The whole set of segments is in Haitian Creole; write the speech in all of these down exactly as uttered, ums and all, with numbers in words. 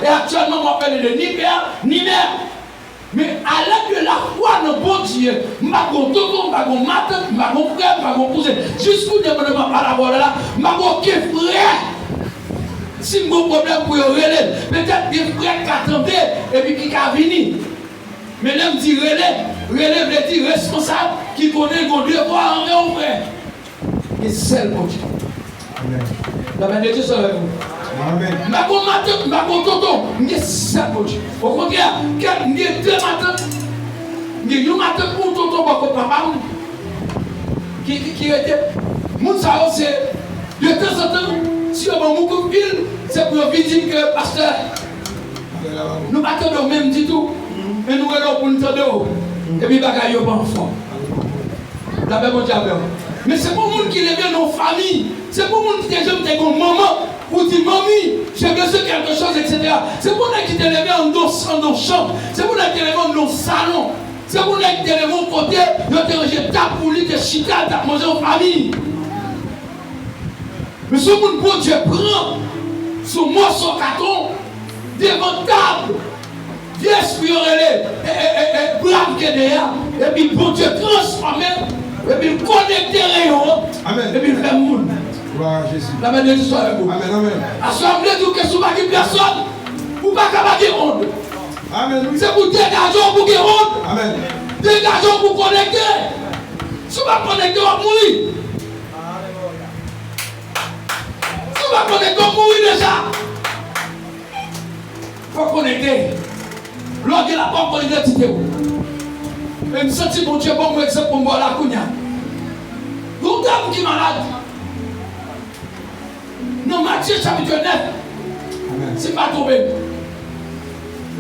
E aktyèlman, m ap pale de ni pè, ni mè. Men a lèd de lafwa nan Bondye, m pa gon tonton, m pa gon matant, m pa gon frè, m pa gon kouzen. Jis kounye a, pandan m ap pale avè w la, m pa gon okenn frè. Si m gon pwoblèm pou yo rele l, petèt gen frè k ka tande epi ki ka vini. Men lè m di rele, rele vle di responsab ki konnen l gon devwa anvè yon frè. Gen sèl Bondye. Amèn. Lapè de Dye swa avèk ou. Amèn. M pa gon matant, m pa gon tonton, m gen sèl Bondye. Okontrè, kèk m gen de matant, m gen yon matant pou yon tonton bò kot papa m ki, ki, ki rete. Moun sa yo se de tanzantan, si yo ban m yon kout pil, se pou yo vin di m ke pastè, nou pa tande w menm ditou, men nou rele w pou n tande w. Epi bagay yo pa anfòm. Lapè Bondye avè w. Men se pou moun ki leve nan yon fanmi. Se pou moun ki te janm te gen yon manman, ou di, manmi, j'ai besoin de quelque chose, et cetera. Se pou nèg ki te leve anndan, anndan yon chanm. Se pou nèg ki te leve anndan yon salon. Se pou nèg ki te leve yon kote, yo te ranje tab pou li, te chita, l t ap manje an fanmi. Men se yon moun Bondye pran sou mòso katon devan tab vye espri yo rele e, e, e, e, brav gede a, epi Bondye transfòme, epi l konekte reyon an, amèn, epi l fè moun. Glwa a Jezi. Lapè de Dye swa avèk ou. Amèn, amèn. Aswè a, m vle di w ke si w pa gen pèsòn, ou pa ka pa gen ond. Amèn, wi. Se pou degaje w pou gen ond. Amèn. Degaje w pou konekte. Si w pa konekte, w ap mouri. Si w pa konekte, w mouri deja. Fò w konekte. Lè w gen la, fò w konekte tite w. E m santi Bondye ban m yon egzanp pou m ba w la kounye a. Yon dam ki malad. Nan Matye chapit nèf, amèn, si m pa twonpe m,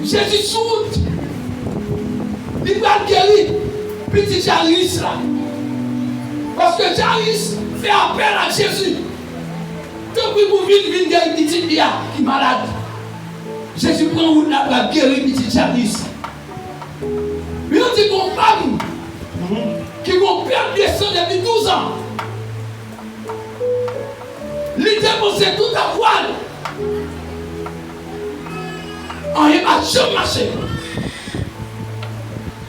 Jezi sou wout. Li pral geri pitit Jayis la. Paske Jayis fè apèl ak Jezi. Tanpri pou vin, vin geri pitit li a ki malad. Jezi pran wout la pral geri pitit Jayis. Yo di gon fanm ki gon pèt de san depi douz an. Li depanse tout avwa l. Anyen pa janm mache.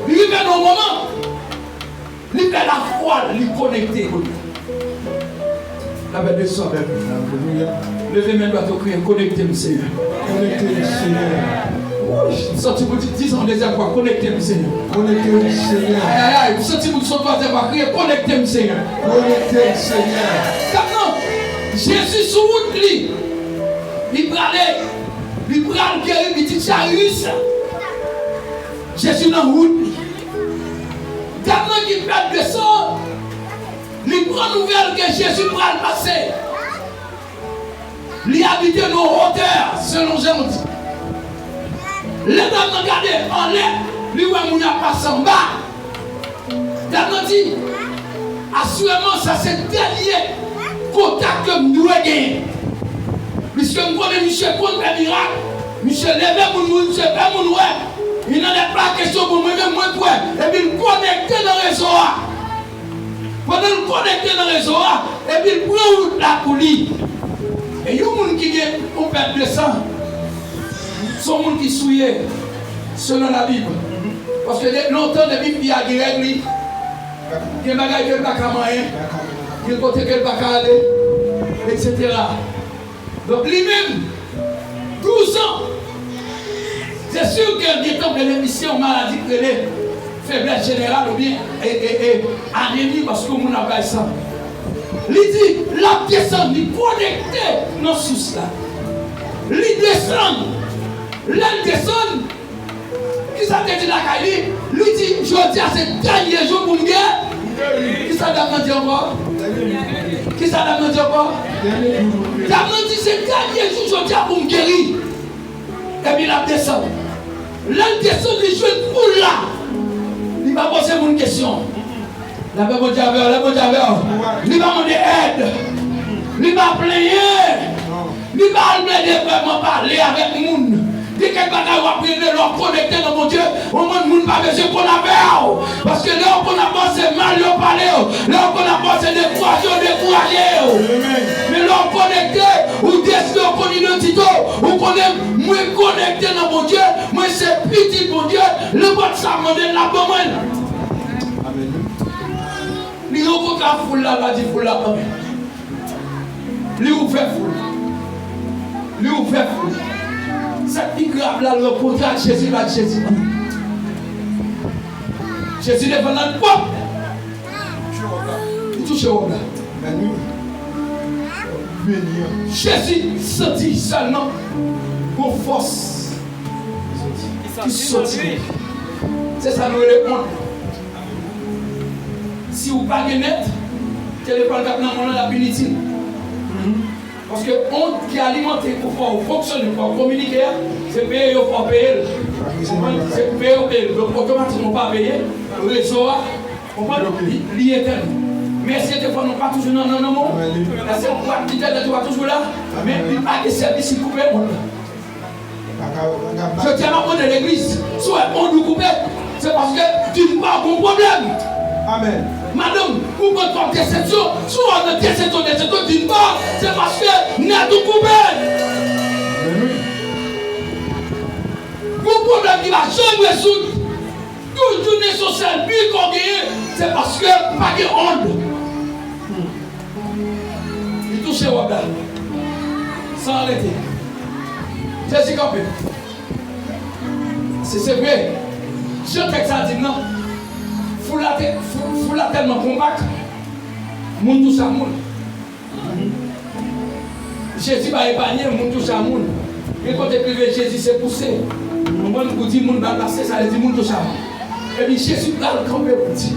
Li rive nan yon moman, li pèdi lafwa l, li konekte kounye a. Lapè de Dye swa avèk ou. Alelouya. Leve men dwat ou, kriye, konekte m, Senyè. Konekte m, Senyè. Wouy, m santi pou di, di sa yon dezyèm fwa, konekte m, Senyè. Konekte m, Senyè. Ay, ay, ay, m santi pou di sa yon twazyèm fwa, kriye, konekte m, Senyè. Konekte m, Senyè. Gad non, Jezi sou wout li. Li prale, li pral geri pitit Jayis. Jezi nan wout li. Dam nan ki pèdi de san, li pran nouvèl ke Jezi pral pase. Li abite nan wotè, selon jan w di. Lè dam nan gade anlè, li wè moun yo ap pase anba. Dam nan di, asirèman, sa se dènye kontak ke m dwe genyen. Piske m konnen misye konn fè mirak, misye leve moun mouri, misye fè moun wè. Il n'en est pas question pou mwen menm, mwen kwè. Epi l konekte nan rezo a. Pandan l konekte nan rezo a, epi l pran wout la pou li. E yon moun ki gen yon pèt de san, se yon moun ki souye, selon Labib. Paske de, lontan, depi fi a gen règ li, gen bagay ke l pa ka manyen, gen kote ke l pa ka ale, etsetera. Donk, li menm, douz an, se si ke l gentan benefisyè yon maladi k rele feblès jeneral oubyen, e, e, e, anemi, paske yon moun ap bay san. Li di, l ap desann, li konekte nan sous la. Li desann. Lè l desann, kisa l te di lakay li? Li di, jodi a se dènye jou pou m geri. Kisa dam nan di ankò? Kisa dam nan di ankò? Dam nan di, se dènye jou jodi a pou m geri. Epi l ap desann. Lè l desann, li jwenn foul la. Li pa poze moun kesyon. Lapè Bondye avè w, lapè Bondye avè w. Li pa mande èd. Li pa plenyen. Li pa al plede vrèman pale avèk moun. Gen kèk bagay w Apre, lè w konekte nan Bondye, yon bann moun pa bezwen konn afè w. Paske lè w konn afè w, se mal yo pale w. Lè w konn afè w, se dekouraje yo dekouraje w. Men lè w konekte, ou deside w konn idantite w. Ou konnen, mwen konekte nan Bondye, mwen se pitit Bondye, nenpòt sa m mande l, l ap ban mwen l. Li rankontre ak foul la, l a di foul la, anmèn. Li ouvè foul. Li ouvè foul. Sa k pi grav la, l rankontre ak Jezi, l a di Jezi, Jezi defann nan pòt. Li touche wòb la. Jezi santi sèlman yon fòs ki soti. Se sa nou rele onn. Si w pa gen nèt, telefòn k ap nan men w lan, l ap initil. Paske onn ki alimante pou fè w fonksyone, pou fè w kominike a, se peye yo fè w peye l. Konprann? Se peye yo peye l. Donk, otomatikman, w pa peye, rezo a, konprann? Li, li etèn. Men si te fò nou pa toujou nan, nan, nan men w, èske w ap di entènèt ou a toujou la? Men li pa gen sèvis, li koupe onn lan. Jodi a, m ap mande legliz, si w wè onn ou koupe, se paske, d'une part, gon pwoblèm. Amèn. Madanm, ou pran kòm desepsyon, si w wè nan desepsyon, desepsyon, d'une part, se paske nèt ou koupe. Amèn, wi. Gon pwoblèm ki pa janm rezoud. Tout jounen se yon sèl bi ke w genyen, se paske pa gen onn. Li touche wòb la. San arete. Jezi kanpe. Se, se vre. Jan tèks la di m nan, foul la te, foul, foul la tèlman konpak, moun touche a moun. Jezi pa epanye, moun touche a moun. Gen kote k rive, Jezi se pouse. Konprann? Pou di moun pa pase, sa vle di moun touche a moun. Epi Jezi pral kanpe pou di,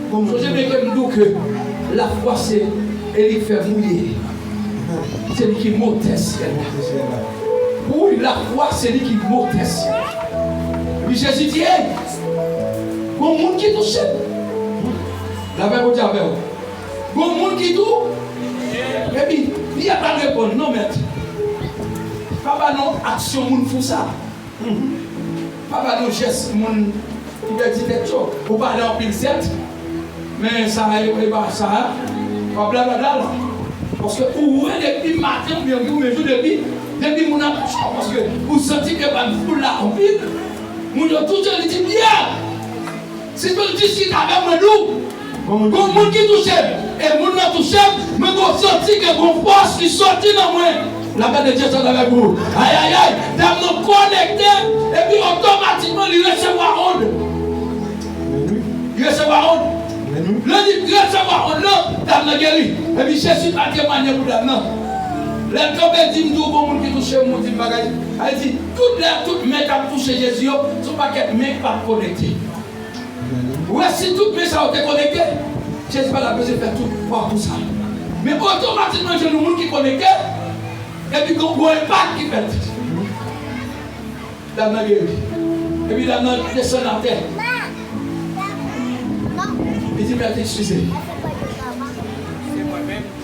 bon, sonje byen ke m di w ke lafwa se e li k fè mouye. Se li ki motè syèl la. Wi, lafwa se li ki motè syèl la. Epi Jezi di, hey, gon moun ki touche m. Lapè Bondye avè w. Gon moun ki tou. Epi, Pyè pa reponn, non, mèt. Pa ba non aksyon moun fou sa. Pa ba non jès moun ki pèdi tèt yo. Ou pale anpil, sèt. Men sa a, e pa sa a. W ap blablabla la. Paske ou wè depi maten, oubyen ou menm jou depi, depi moun ap touche w, paske ou santi ke bann foul la anpil. Moun yo touche, li di, Pyè! Si tou l diskite avè mwen, di w, gon moun ki touche m, e moun nan touche m, mwen gon santi ke gon fòs ki soti nan mwen. Lapè de Dye sot avèk ou. Ayayay, dam nan konekte, epi otomatikman li resevwa onn. Li resevwa onn. Lè li resevwa onn nan, dam nan geri. Epi Jezi pa temwanye pou dam nan. Lè l kanpe di m, di w gon moun ki touche m, ou di m bagay. Sa vle di, tout lè, tout men k ap touche Jezi yo, se yon pakèt men k pa t konekte. Ou wè, si tout men sa yo te konekte, Jezi pa t ap bezwen fè tout pawkou sa. Men otomatikman, jwenn yon moun ki konekte, epi gon, gon enpak ki fèt. Dam nan geri. Epi dam nan desann atè. Li di, mèt, eskize.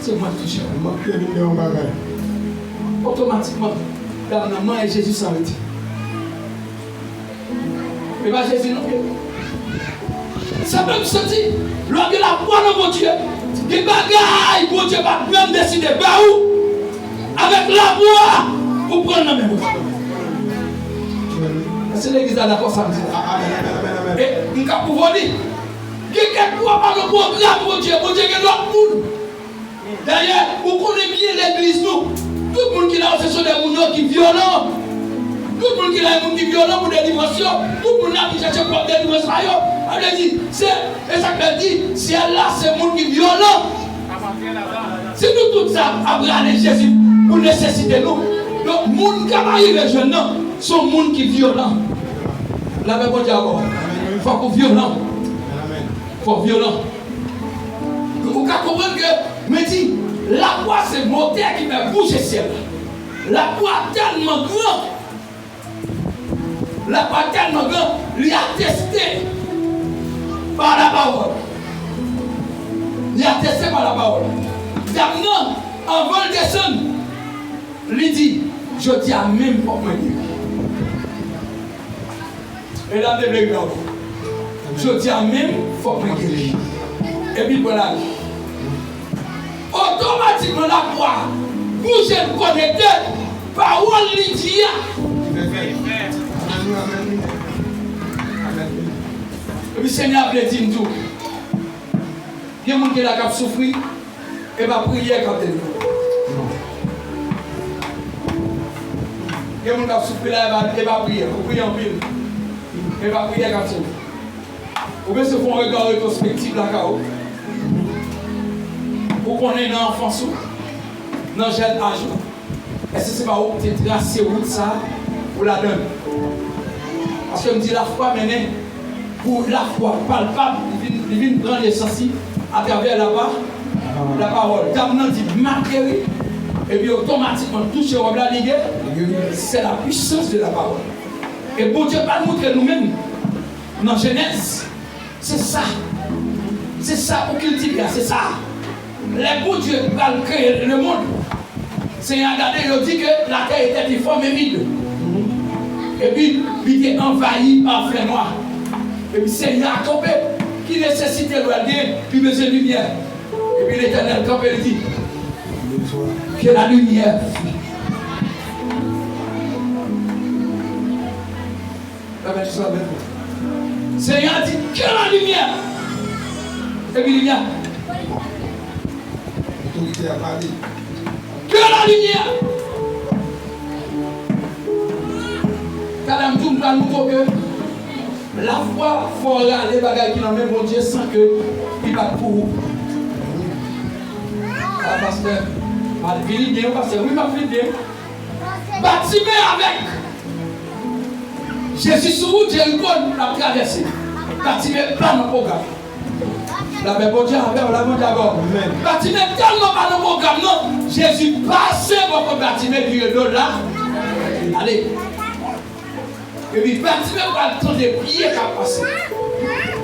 Se mwen k touche w. M ap plede fè yon bagay. Otomatikman, dam nan manyen Jezi san rete. E pa Jezi non. Sa menm santi, lè w gen lafwa nan Bondye, gen bagay Bondye pa t menm deside ba ou, avèk lafwa, ou pran l nan men Bondye. Èske legliz la dakò sa m di la? E m ka pwouve w li. Gen kèk fwa pa nan pwogram Bondye, Bondye gen lòt moun. Dayè, ou konnen byen legliz nou. Tout moun ki la yo, se sou de moun yo ki vyolan. Tout moun ki la yo, moun ki vyolan pou delivrans yo. Tout moun la ki chèche pwòp delivrans pa yo. Sa vle di, se, e sa k fè l di, syèl la, se moun ki vyolan. Si nou tout sa ap rale Jezi pou nesesite nou, donk moun k ap rive jwenn nan, se yon moun ki vyolan. Lapè Bondye avè w. Fòk ou vyolan. Fòk ou vyolan. Ou ka konprann ke, mwen di, lafwa se motè ki fè bouje syèl la. Lafwa tèlman gran, lafwa tèlman gran, li ateste pa lapawòl. Li ateste pa lapawòl. Dam nan, anvan l desann, li di, jodi a menm fòk mwen geri. Medam, te vle rive ankò. Jodi a menm, fòk mwen geri. Epi l pran lari. Otomatikman, lapwa bouje, l konekte, pawòl li di a. Epi Senyè a vle di m tou, gen moun ki la k ap soufri, e pa priyè k ap delivre w. Gen moun k ap soufri la, e pa, e pa priyè. Ou priye anpil, e pa priyè k ap sove w. Ou bezwen fè yon rega retwospektif lakay ou. Ou konnen nan anfans ou, nan jèn aj ou, èske se pa ou ki te trase wout sa pou ladan l? Paske m di lafwa mennen pou lafwa palpab, li vin, li vin pran nesans li atravè lapa, lapawòl. Dam nan di, "M ap geri," epi otomatikman touche wòb la, li geri. C'est la puissance de la parole. E Bondye pa moutre nou menm nan Jenèz. Se sa. Se sa pou kiltive a, se sa. Lè Bondye pral kreye lemonn, Senyè a gade, yo di ke la terre était difforme et vide. Epi, li te anvayi pa fènwa. Epi Senyè a kanpe. Ki nesesite l wè l gen? Li bezwen limyè. Epi Letènèl kanpe, li di, "Que la lumière." Senyè a di, "Que la lumière." Epi limyè. Otorite a pale. "Que la lumière." Talè m tou, m pral moutre w ke lafwa fè w rale bagay ki nan men Bondye san ke li pa t pou ou. A, pastè, m ap vini byen, pastè. Wi, m ap vini byen. Batime avèk Jezi sou wout Jeriko, l ap travèse. Batime pa nan pwogram. Lapè Bondye avè w, lapè Bondye avè w. Amèn. Batime tèlman pa nan pwogram nan, Jezi pase bò kot Batime, vire do l la, ale. Epi Batime pral tande pye k ap pase.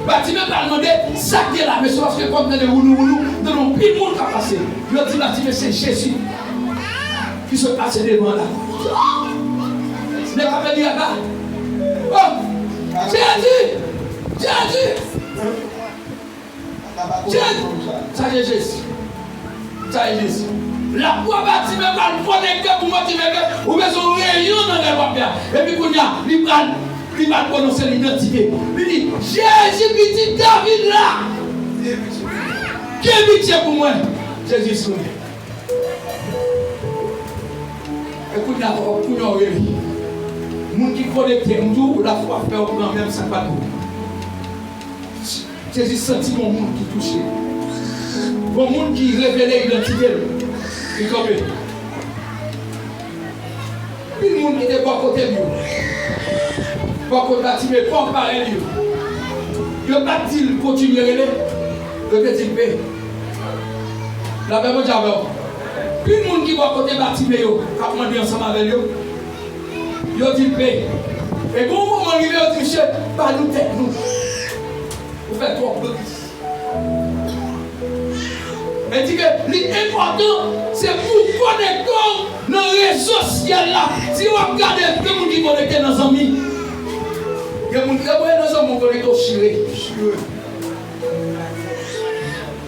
Batime pral mande sa k gen la, mesye, paske kòm tande woulou woulou, tande yon pil moun k ap pase. Yo di Batime se Jezi ki sot pase devan la. Nèg ap di, "Apa, oh, Jezi, Jezi, Jezi." Sa se Jezi. Sa se Jezi. Lapwa Batime pral konekte pou montre ke ou bezwen yon reyon nan lè w ap fè a. Epi kounye a, li pral, li pral pwononse lidantite. Li di, "Jezi, pitit David la, gen pitye pou mwen." Jezi souri. E kounye a, kounye a, w rele. Moun ki konekte, m di w, lafwa fè w pran menm sa k pa t bon. Jezi santi yon moun ki touche. Yon moun ki revele idantite l. Li kanpe. Anpil moun ki te bò kote l yo, bò kote Batime, bò parèy li yo, yo pa t di l kontinye rele. Yo te di l pe. Lapè Bondye avè w. Anpil moun ki bò kote Batime yo, k ap mande ansanm avè l yo, yo di l pe. E gon moman rive, yo di, "Mesye, ba nou tèt nou. Ou fè twòp bri." E di ke li enpòtan, se pou w konekte w nan rezo syèl la. Si w ap gade, gen moun ki konekte nan zanmi. Gen moun ki konekte nan zanmi, ou konekte w chire. Chire.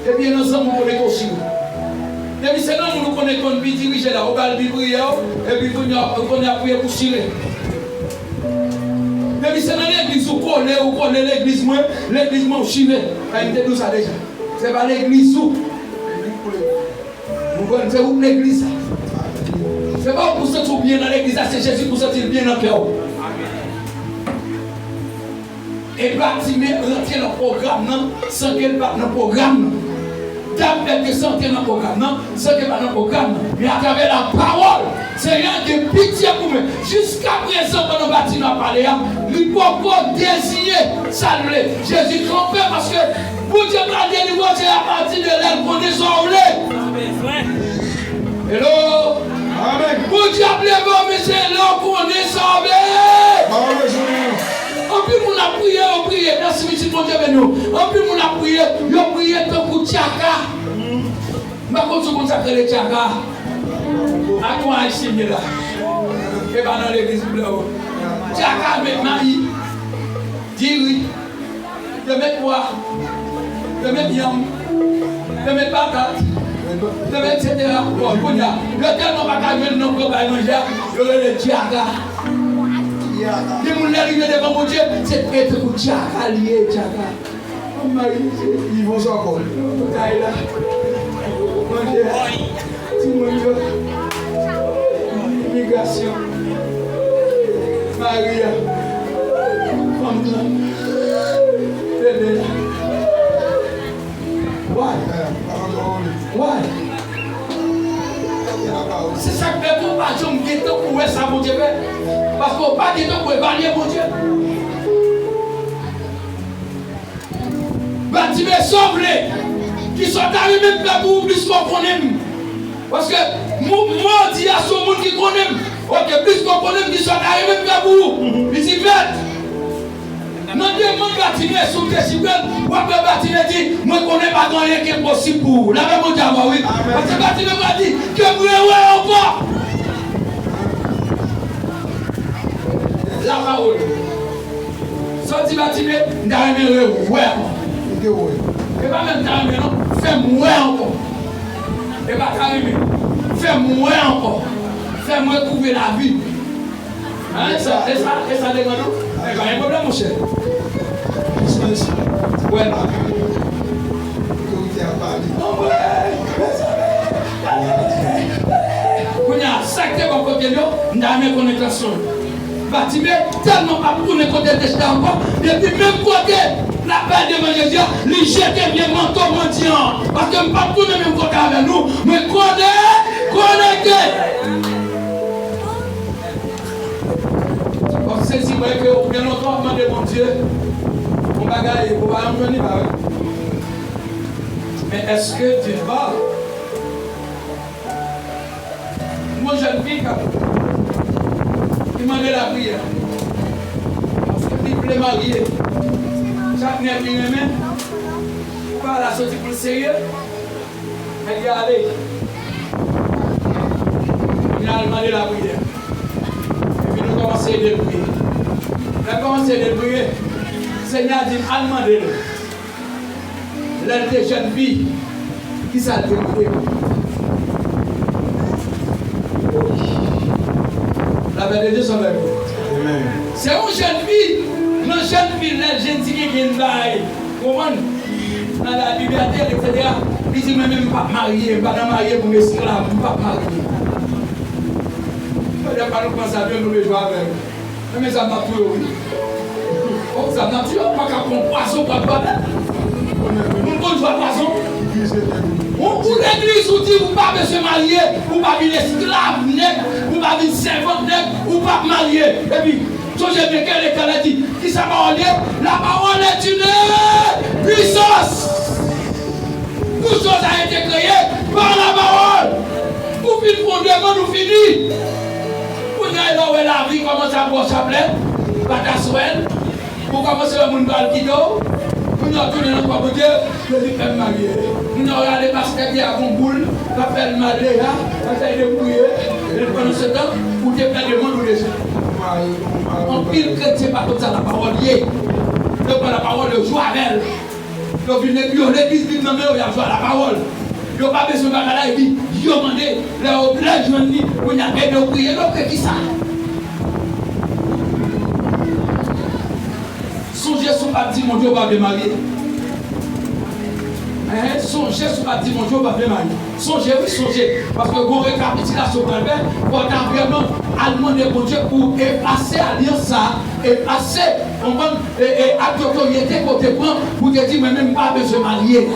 Depi nan zanmi, ou konekte w chire. Depi se nan moun ou konekte, konn pi dirije la, ou ba l pi priyè w, epi kounye a, kounye a priye pou chire. Depi se nan legliz ou kole, ou kole legliz mwen, legliz mwen ou chire. Ay, m te di w sa deja. Se pa legliz ou. Ou konn se ou k legliz sa. Se pa ou pou santi w byen nan legliz la, se Jezi pou santi l byen nan kè w. E Batime rantre nan pwogram nan san ke l pa t nan pwogram nan. Dam pèt de sante nan pwogram nan, sante pa nan pwogram nan. Men atravè lapawòl, Senyè a gen pitye pou mwen. Jiskaprezan, pandan Batime ap pale a, li poko deziye sa l vle. Jezi kanpe paske Bondye pral delivre w, se apati de lè l konnen sa w vle. Hello! Amen. Bondye ap leve w, men se lè w konnen sa w vle. Anpil moun ap priye, yo priye. Mèsi, pitit, Bondye beni w. Anpil moun ap priye, yo priye tankou tchaka. M pa konn si w konn sa k rele tchaka. Ak yon ayisyen m ye la. E pa nan legliz m la, o. Tchaka met mayi. Diri, yo met pwa, yo met yanm, yo met patat, yo met et cetera. Bon, kounye a, yo tèlman pa ka jwenn non pou yo bay manje a, yo rele djaka. Gen moun lè rive devan Bondye, se tankou djaka li ye, djaka. Mwen marye, se Ivo Sòkòl. Kay la. Manje a. Timoun yo. Imigrasyon. Mari a. Fanm nan. Bebe a. Why? Why? Se sa k fè tou w pa janm gen tan pou w wè sa Bondye fè. Paske w pa gen tan pou w evalye Bondye. Batime, sa w vle? Kisa w ta renmen m fè pou ou plis ke w konnen m? Paske mwen di a se yon moun ki konnen m. Oke, plis ke w konnen m, kisa w ta renmen m fè pou ou? Li di, Mèt, nan demann Batime, si w te siprann, w ap wè Batime di, mwen konnen pa gen anyen ki enposib pou ou. Lapè Bondye avè w, wi. Paske Batime pral di, ke m rewè ankò. Lapawòl. Sa w di Batime, m ta renmen rewè ankò. M te wè. E pa menm ta renmen non, fè m wè ankò. E pa ta renmen, fè m wè ankò. Fè m retwouve lavi. Hein, e sa, e sa, e sa demann ou? E pa gen pwoblèm, monchè. Wè la. Otorite a pale. Anmwey, mezanmi. Kounye a, sa k te bò kote l yo, m ta renmen konnen entansyon l. Batime tèlman p ap tounen kote l te chita ankò, depi menm kote l ap bay devan Jezi a, li jete vye manto mandyan an. Paske m p ap tounen menm kote avè nou, mwen kone, konekte. W ap sezi wè ke ou gen lontan w ap mande Bondye yon bagay, ou pa janm jwenn li, pa vre? Men èske d'une part, yon jèn fi k ap, ki mande lapriyè. Paske li vle marye. Chak nèg li renmen. Pa la soti pou l serye. Nèg li ale. Li al mande lapriyè. Epi nou kòmanse ede l priye. Lè l kòmanse ede l priye, Senyè a di m al mande l. Lè l te jèn fi, kisa l te mande? Lapè de Dye sou avè nou. Amen. Se yon jèn fi, nan jèn fi, lè l jèn ti kenken bay, konprann? Nan la liberté, et cetera. Li di, mwen menm, m p ap marye, m pa nan marye pou m esklav, m p ap marye. Petèt pa nou pran sa byen, nou bezwen avè l. Men, men zam nan ap touye w, wi. O, zam nan ap touye w, ou pa ka pran pwazon pou ap bwè. Moun konn jwe pwazon. Ou, ou legliz, ou di ou pa bezwen marye, ou pa vin esklav nèg, ou pa vin sèvant nèg, ou p ap marye. Epi, sonje byen ke Letènèl di, kisa pawòl ye? La parole est une puissance. Toute chose a été créée par la parole. Ou fin fè yon demann, ou fini. Kounye a, lè w wè lavi kòmanse ap ba w chaplè, pataswèl, ou kòmanse wè moun pral kite w, kounye a w tounen nan kwa Bondye, yo di fè m marye. Kounye a w rale pastè ki a gon boul, l ap fè l mal deja, l ap fè l debouye, epi pandansetan, ou te fè demann ou deja. Anpil kretyen pa konn sa lapawòl ye. Yo pran lapawòl, yo jwe avè l. Yo vin, yo legliz vin nan men yo, y ap jwe a lapawòl. Yo pa bezwen bagay la, epi yo mande, lè yo, lè yo jwenn li, kounye a ede yo priye, yo priye kisa? Sonje si w pa t di Bondye w pa vle marye. Hein? Sonje si w pa t di Bondye w pa vle marye. Sonje, wi, sonje. Paske gon rekapitilasyon pral fè, fò w ta vrèman al mande Bondye pou efase alyans sa a, efase, konprann, e, e, ak notoryete ke w te pran pou w te di, mwen menm, m pa bezwen marye.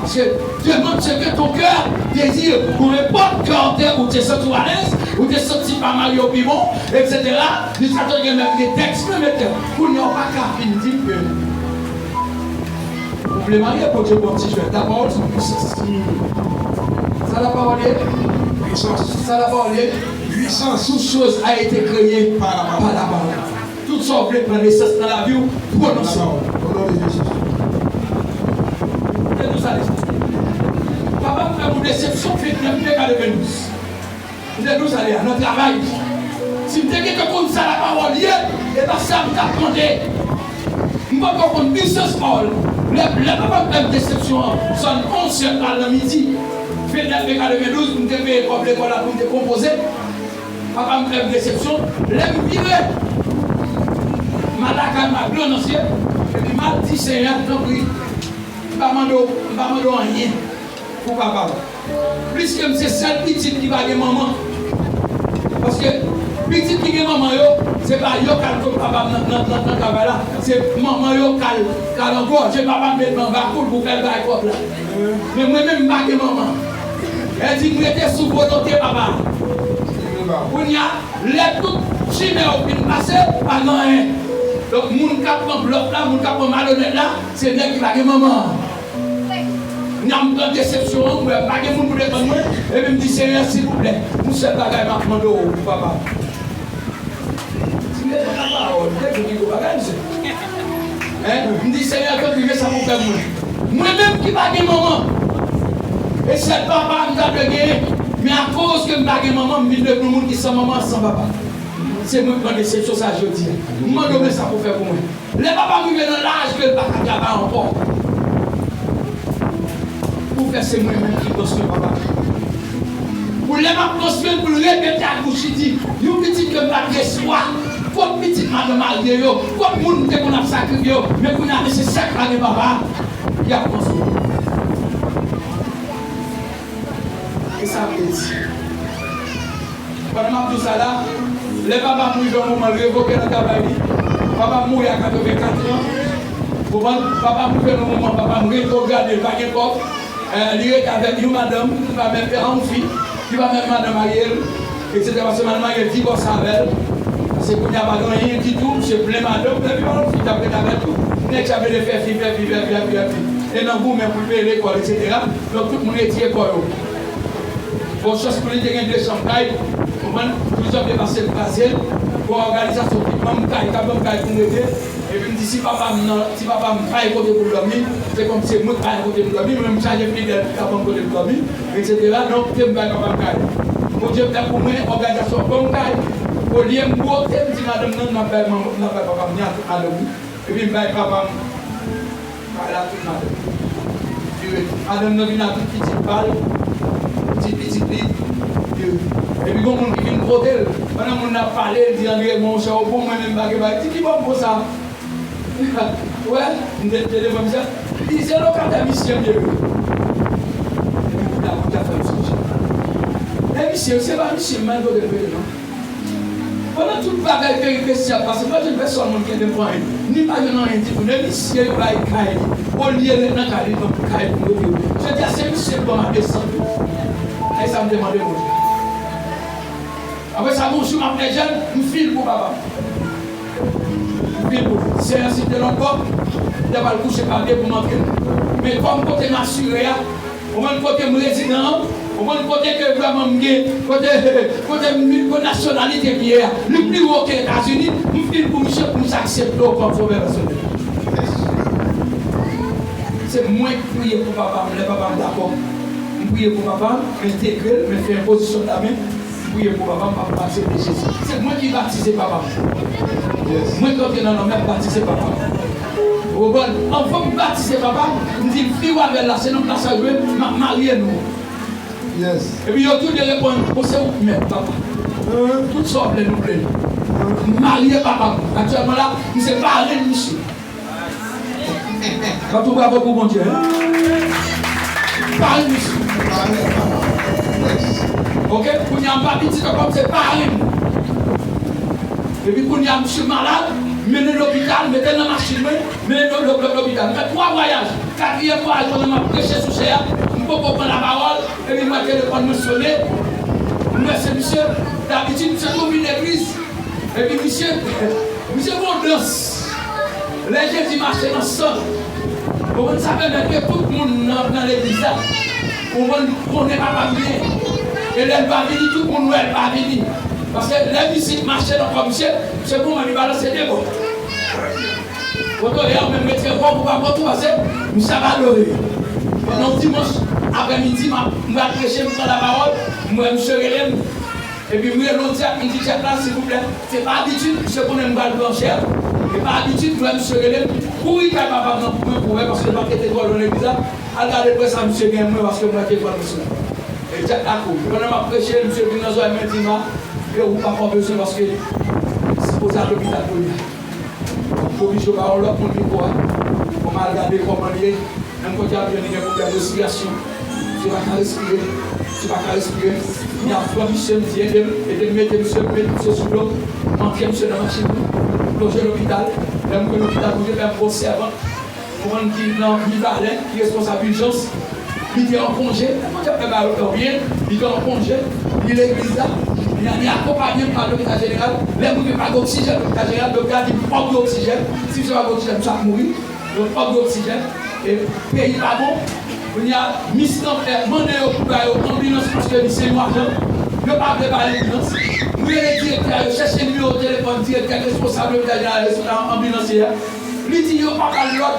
Paske demande ce que ton cœur désire, peu importe kè w te, ou te santi w alèz, ou te santi pa marye w pi bon, et cetera. Jiskaske gen menm gen tèks menm etè. Kounye a w pa ka vin di ke ou vle marye, Bondye ba w ti jwèt. Lapawòl se yon pwisans. Sa lapawòl ye? Pwisans. Sa lapawòl ye? Pwisans. Toute chose a été créée par la parole. Tout sa w vle pran nesans nan lavi w, pwononse. Lapawòl. O non de Jezi. Mwen te di w sa deja. Papa m fè m yon desepsyon vennèf me katrevendouz. M te di w sa deja, nan travay. Si m te gentan konn sa lapawòl ye, e pa sa m t ap mande. Lisans pawòl. Lè, lè papa m fè m desepsyon an, sòn onz yè al nan midi. Vennèf me katrevendouz, m te peye kòb lekòl la pou m te konpoze. Papa m fè m desepsyon. Lè m vire, m al lakay m ak dlo nan zye, epi m al di Senyè a, tanpri, m pa mande w, m pa mande w anyen pou papa m. Pliske m se sèl pitit ki pa gen manman. Paske pitit ki gen manman yo, se pa yo k al kot papa m nan, nan, nan, nan travay la. Se manman yo k al, k al angòje papa m, met m anba kou l pou fè l bay kòb la. Men mwen menm, m pa gen manman. Sa di m rete sou volonte papa. Kounye a, lè tout chimè yo fin pase, pa gen anyen. Donk, moun k ap pran blòf la, moun k ap pran malonèt la, se nèg ki pa gen manman an. Nan m pran desepsyon an, m wè pa gen moun pou defann mwen, epi m di, Senyè, silvouplè, yon sèl bagay m ap mande w, papa. Di, men, papa, oh, li te di pi gwo bagay, mesye. Hein? M di, Senyè, tanpri, men sa pou fè pou mwen. Mwen menm ki pa gen manman, e sèl papa m ta dwe genyen, men akoz ke m pa gen manman, m vin devni yon moun ki san manman, san papa. Se mwen k pran desepsyon sa jodi a. M mande w, men sa pou fè pou mwen. Lè papa m rive nan laj ke l pa ka travay ankò, pou fè se mwen menm ki pran swen papa. Pou lè m ap pran swen l, pou l repete ak bouch li di, yon pitit ke m pa t resevwa, kot pitit madanm marye yo, kot moun m te konn ap sakrifye yo, men kounye a, men se sa k pa gen papa, y ap pran swen. E sa vle di. Pandan m ap di w sa la, lè papa m rive yon moman, l revoke nan travay li. Papa m mouri a katrevenkat an. Konprann? Papa m rive nan moman, papa m retwograde, l pa gen kòb. Eh, li rete avèk yon madanm, ki pa menm, eh, yon fi, ki pa menm madanm marye l, etsetera. Paske madanm marye l divòse avè l. Paske kounye a pa gen anyen ditou, misye plen madanm, epi pa yon fi k ap rete avè l tou. Nèg sa vle fè fi, fè fi, fè fi, fè fi, fè fi. E nan goumen pou l peye lekòl, etsetera. Donk, tout moun retire kò yo. Bon, chans pou li te gen de chanm kay, konprann, plizyè byen pase l kraze l, bon, òganizasyon ki ban m kay, ka ban m kay pou m rete, epi m di, si papa m nan, si papa m pa gen kote pou l dòmi, se kòm se mwen ki pa gen kote pou l dòmi, mwen menm m chaje fidèl ki ka ban m kote pou l dòmi, etsetera. Donk, ke m bay papa m kay. Bondye fè pou mwen, òganizasyon ban m kay. Olye m bwote, m di madanm nan, n ap bay manman, n ap bay papa m li a tout madanm li. Epi m bay papa m kay la tout madanm. Li rete. Madanm nan vin ak tout pitit pa l, ti pitit li. Li rete. Epi gon moun ki vin kote l. Pandan moun nan ap pale, l di, Andre, monchè, ou bon, mwen menm m pa gen bagay. Di, ki bò m konsa? Ou wè, m te, te devan misye. Li di, se lokatè misye m ye wi. Epi kounye a, kounye a fè m sonje. E misye, se pa misye m, men kote l rete non. Pandan tout bagay peripesi ap pase, pa jwenn pèsòn moun ki ede m pran anyen. Ni pa jwenn anyen ditou. Men misye yo bay kay li. Olye ret nan kay li, ban m kay pou m rete. Jodi a, se misye k ban m ap desann. E sa m te mande Bondye. Apre sa, gon jou m ap fè jèn, m fil pou papa m. M fil pou li. Senyè, si te lòt bò, m ta pral kouche pa pye pou m antre. Men kòm kote m asire a, ou konprann, kote m rezidan an, ou konprann, kote ke vrèman m gen, kote, kote m, kote nasyonalite m ye a, li pi wo ke Etazini, m fil pou misye pou misye aksepte w kòm sovè pèsonèl. Se mwen ki priye pou papa m, lè papa m dakò. M priye pou papa m, m entegre l, m fè enpozisyon dame, m priye pou papa m, papa m aksepte Jezi. Se mwen ki batize papa m. Mwen ki antre nan lanmè, m batize papa m. Ou konprann? Anvan m batize papa m, m di l, fi w avè l la, se nan plas sa yo ye, m ap marye nou. Epi yo tou de reponn, bon, se ou k mèt, papa. Tout sa w vle, nou vle. M marye papa m. Aktyèlman la, m se parenn misye. Bat yon bravo pou Bondye, hein? Parenn misye. Ok, kounye a m pa pitit ankò, m se parenn. Epi kounye a misye malad, mennen lopital, mete l nan machin mwen, mennen lo- lo- lo- lopital. M fè twa vwayaj. Katriyèm vwayaj, pandan m ap preche sou chè a, m poko pran lapawòl, epi m wè telefòn mwen sonnen. M wè se misye, dabitid misye toujou vin legliz. Epi misye, misye gon dans. Lè Jezi mache nan san, ou konprann, sa pèmèt ke tout moun nan, nan legliz la, ou konprann, konnen papa m byen. E lè l pa vini, tout moun wè l pa vini. Paske lè mizik mache nan kò misye, se pou mwen li balanse de bò. Kote w ye a, ou menm retire kò w pou pa pran tou, paske misye ap adore. Pandan yon dimanch aprèmidi, m ap, m pral preche, m pran lapawòl, m wè misye rele m. Epi m rele yon dyak, m di dyak la, silvouplè, se pa abitid, misye konnen m pral pran chè. E pa abitid, m wè misye rele m, kouri kay papa m nan pou mwen, pou wè, paske l pa t rete twò lwen legliz la. Al gade dèyè sa misye gen mwen, paske m wè ke fò misye. E djak la kouri. Pandan m ap preche, misye vin nan zòrèy mwen, di m, "A, e ou papa w bezwen, paske sipoze al lopital kounye a." Donk, m oblije ba yon lòt moun mikwo a, pou m al gade kòman l ye. Menm kote a byen, li gen pwoblèm respirasyon. Misye pa ka respire. Misye pa ka respire. Kounye a, m pran misye, m di, "Ede m, ede m mete misye, m met misye sou do m." M antre misye nan machin, m plonje lopital. Lè m rive lopital, kote m gon sèvant, konprann, ki nan Mibalè, ki responsab ijans. Li te an konje. Lè Bondye ap fè bagay yo byen, li te an konje. Li legliz la. Li, li akonpaye m al lopital jeneral. Lè m rive, pa gen oksijèn lopital jeneral. Doktè a di m, "Fòk gen oksijèn. Si misye pa gen oksijèn, misye ap mouri." Yo fòk gen oksijèn. E peyi pa bon. Kounye a, mis lan fè mande yo pou ba yo anbilans paske li se yon ajan. Yo pa vle ba l anbilans. M rele direktè a, yo chèche nimewo telefòn direktè, responsab lopital jeneral, anbilansye a. Li di yo pa ba l lòd.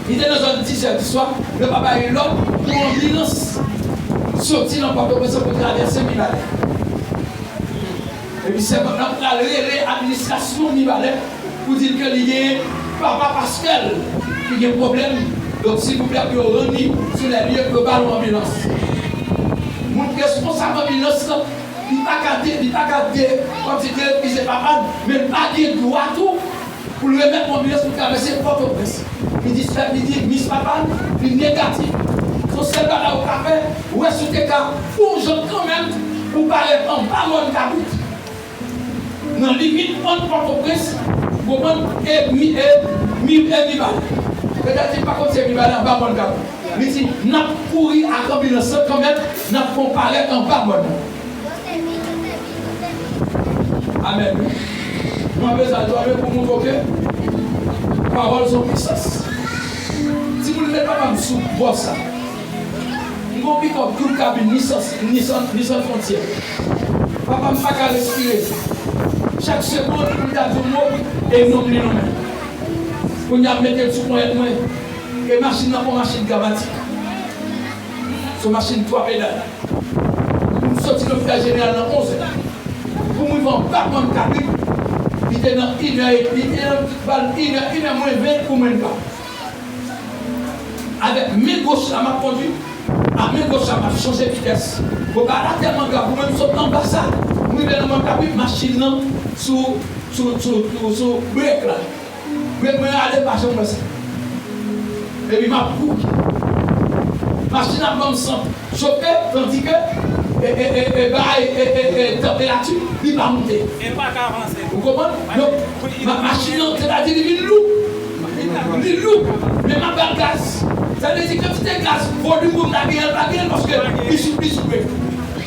Li te nan zòn dizè diswa. Yo pa ba l lòd pou anbilans soti nan Pòtoprens pou travèse Mibalè. Epi sèvant lan pral rele administrasyon Mibalè pou di l ke li gen papa Pascal ki gen pwoblèm. Donk, silvouplè, pou yo rann li sou lè lye, pou yo ba l yon anbilans. Moun responsab anbilans lan, li pa ka de, li pa ka de, kòmsi derefize papa l, men l pa gen dwa tou pou l remèt yon anbilans pou travèse Pòtoprens. Li di sèl, li di mis papa l, li negatif. Se sèl bagay ou ka fè, wè si w te ka fè yon jan kanmenm pou parèt anba mòn kabrit. Nan limit ant Pòtoprens, ou konprann, e mi, e mi, e Mibalè. Petèt li pa konn se Mibalè anba mòn kabrit. Li di, n ap kouri ak anbilans lan kanmenm, n ap fè w parèt anba mòn nan. Amèn, wi. Mwen bezwen al dòmi pou moutre w ke pawòl se yon pisans. Timoun, met papa m sou bò sa. M gon pikòp doub kabin Nissan, Nissan, Nissan Frontier. Papa m pa ka respire. Chak segonn, pou l ta di yon mo, e non m li nonmen. Kounye a, m mete l sou ponyèt mwen. E machin nan pa yon machin dramatik. Se yon machin twa pedal. Pou m soti lopital jeneral nan onzè, pou m rive anba mòn kabrit, li te nan inè, li te nan bal inè, inè mwen ven pou m rive anba. Avèk men goch la, m ap kondui, a men goch la, m ap chanje vitès. Bon, bagay la tèlman grav, pou mwen, m sot anba sa, m rive nan mòn kabrit, machin nan sou, sou, sou, sou, sou brek la. Brek mwen rale, m pa janm wè sa. Epi m ap kouri. Machin ap ban m sant chofe, tandike, e, e, e, e, bagay, e, e, e, tanperati, li pa monte. E pa ka avanse. Ou konprann? Donk, ma-, machin nan, sètadi li vin lou. Li lou. Men m ap ba l gaz. Sa vle di kantite gaz, volim pou m ta genyen, l pa genyen l, paske li sou, li sou brek.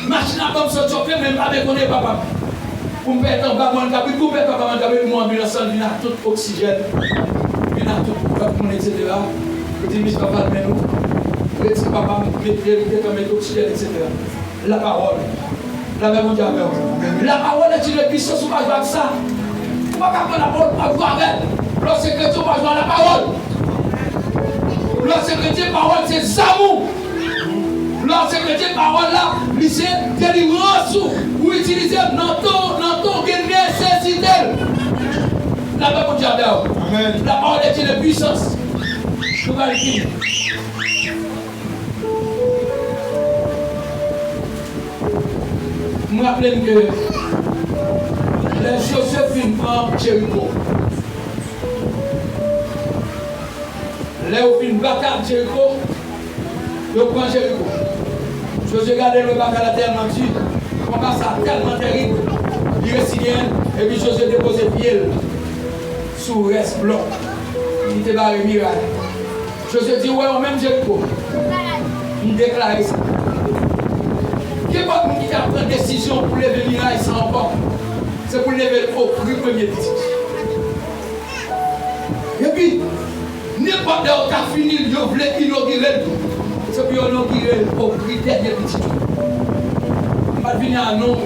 Machin ap ban m sant chofe, men m pa byen konnen papa m. Pou m pèt anba mòn kabrit, pou m pèt anba mòn kabrit, mwen anbilans lan vin ak tout oksijèn, vin ak tout lòt moun, etsetera. Yo di, "Mis papa l men nou." Yo di, "Papa m, met, met, met, met oksijèn, etsetera." Lapawòl. Lapè Bondye avè w. Lapawòl est une puissance, ou pa jwe ak sa. Ou pa ka pran lapawòl, ou pa jwe avè l. Lè w se kretyen, ou pa jwe ak lapawòl. Lè w se kretyen, pawòl se zam ou. Lè w se kretyen, pawòl la, li se delivrans ou. Ou itilize l nan tan, nan tan ou gen nesesite l. Lapè Bondye avè w. Amèn. Lapawòl est une puissance. Nou pral fini. M raple m ke lè Jozye fin pran Jeriko, lè yo fin batay Jeriko, yo pran Jeriko. Jozye gade lwen batay la tèlman di, konba sa tèlman tèrib, li resi genyen, epi Jozye depoze pye l sou rès blòk ki te bare miray. Jozye di, "Ou wè, ou menm Jeriko, m deklare sa." Kenpòt moun ki ta pran desizyon pou leve miray sa ankò, se pou l leve l ofri premye pitit. Epi, nenpòt lè yo ta fini l, yo vle inogire l tou, se pou yo inogire l ofri dènye pitit ou. M pa t vini a non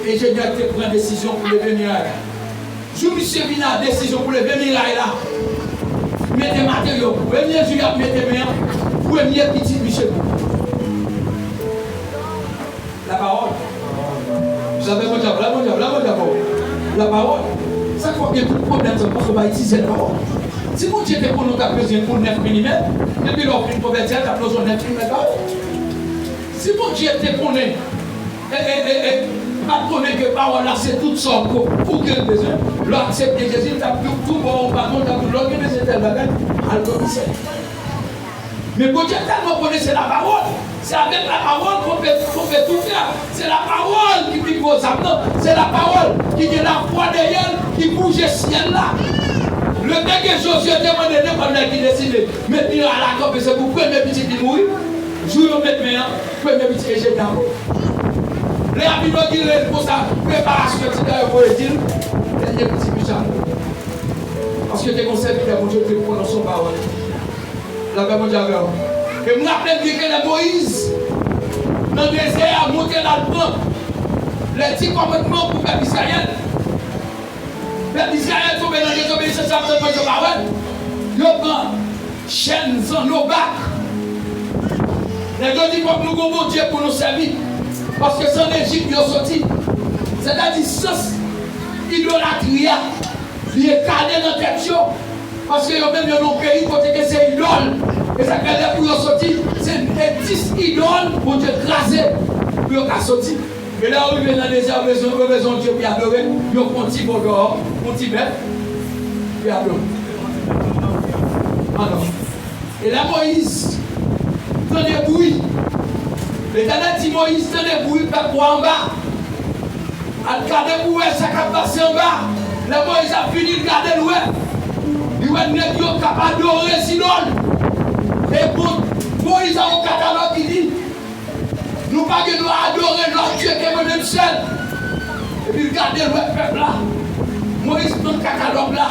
enjenyè ki te pran desizyon pou leve miray la. Jou misye vin ak desizyon pou leve miray la, mete materyo, premye jou y ap mete men an, premye pitit misye mouri. Lapawòl. Lapè Bondye, lapè Bondye, lapè Bondye. Lapawòl. gen tout pwoblèm sa, paske w pa itilize l pawòl. Si Bondye te konnen w t ap bezwen pou nèf milimèt, depi lè w fin konvèti a, l t ap bezwen nèf milimèt pawòl. Si Bondye te konnen, e, e, e, e, pa t konnen ke pawòl la se tout sa w ko-, ou gen bezwen, lè w aksepte Jezi, l t ap di w tou ba w yon baton, l t ap di w lè w gen bezwen tèl bagay, al komisè. Men Bondye tèlman konnen se lapawòl. Se avèk lapawòl ke w pe, ke w pe tou fè. Se lapawòl ki pi gwo zam nan. Se lapawòl ki gen lafwa dèyè l, ki bouje syèl la. Lè te gen Jozye te mande nenpòt nèg ki deside met miray la kanpe, se pou premye pitit li mouri. Jou yo met men an, premye pitit Ejeni a mouri. Lè y ap inogire l konsa, preparasyon ti dèyè voye di l, dènye pitit misye a mouri. Paske te gen yon sèvitè Bondye ki te pwononse yon pawòl. Lapè Bondye avè w. E m raple m byen ke lè Moyiz, nan dezè a, monte l al pran lè Di Kòmandman pou pèp Izrayèl. Pèp Izrayèl tonbe nan dezobeyisans, y ap tann Bondye, yo pa wè l. Yo pran chèn, zanno, bak. Nèg yo di, fòk nou gon Bondye pou nou sèvi. Paske se ann Ejip yo soti. Sètadi sans idolatri a, li enkane nan tèt yo. Paske yo menm yo nan yon peyi kote ke se idòl. E sa k fè lè pou yo soti, se, e dis idòl Bondye kraze pou yo ka soti. E lè yo rive nan dezè, yo bezwen, yo bezwen yon Dye pou y adore, yo pran yon ti vodò, yon ti bèf, pou y adore. Ann. E lè Moyiz tande bri, Letènèl di Moyiz, tande bri pèp ou a anba. Al gade pou w wè sa k ap pase anba. Lè Moyiz ap vini, l gade, l wè. Li wè nèg yo k ap adore zidòl. E bon, Moyiz a yon katalòg ki di, nou pa gen dwa adore lòt dye ke mwen menm sèl. Epi l gade, l wè pèp la. Moyiz pran katalòg la.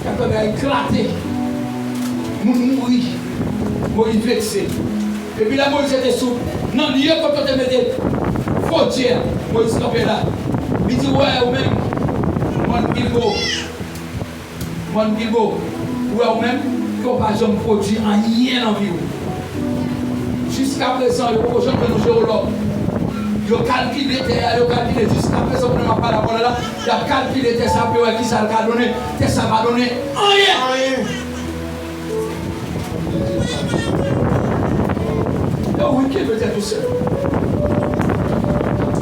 Katalòg la eklate. Moun mouri. Moyiz vekse. Epi lè Moyiz te sou, nan lye kote yo te mete fo dye a, Moyiz kanpe la. Li di, wè, ou menm, mòn Gilbo. Mòn Gilbo, ou wè ou menm, ke w pa janm pwodui anyen nan vi w. Jiskaprezan, yo poko janm jwenn yon jewològ. Yo kalkile tè a, yo kalkile jiskaprezan, pandan m ap pale avè w la, y ap kalkile tè sa pou yo wè kisa l ka donnen. Tè sa pa donnen anyen. Anyen. E ou ki mete tou sèl.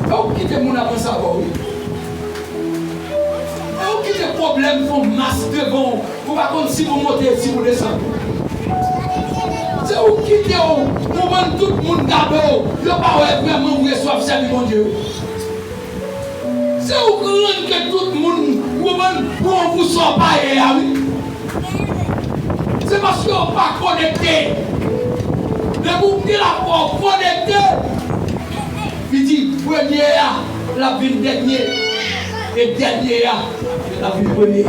E ou kite moun ap ansanm avè w, wi. E ou kite pwoblèm fè w mas devan w. Ou pa konn si pou w monte, si pou w desann. Se ou kite w, ou konprann, tout moun gade w. Yo pa wè vrèman ou resevwa sèvi Bondye. Se ou k rann ke tout moun, ou konprann, pran w pou sa w pa ye a, wi. Se paske w pa konekte. Depi w gen lafwa w konekte, li di, premye a, l ap vin dènye. E dènye a, l ap vin premye.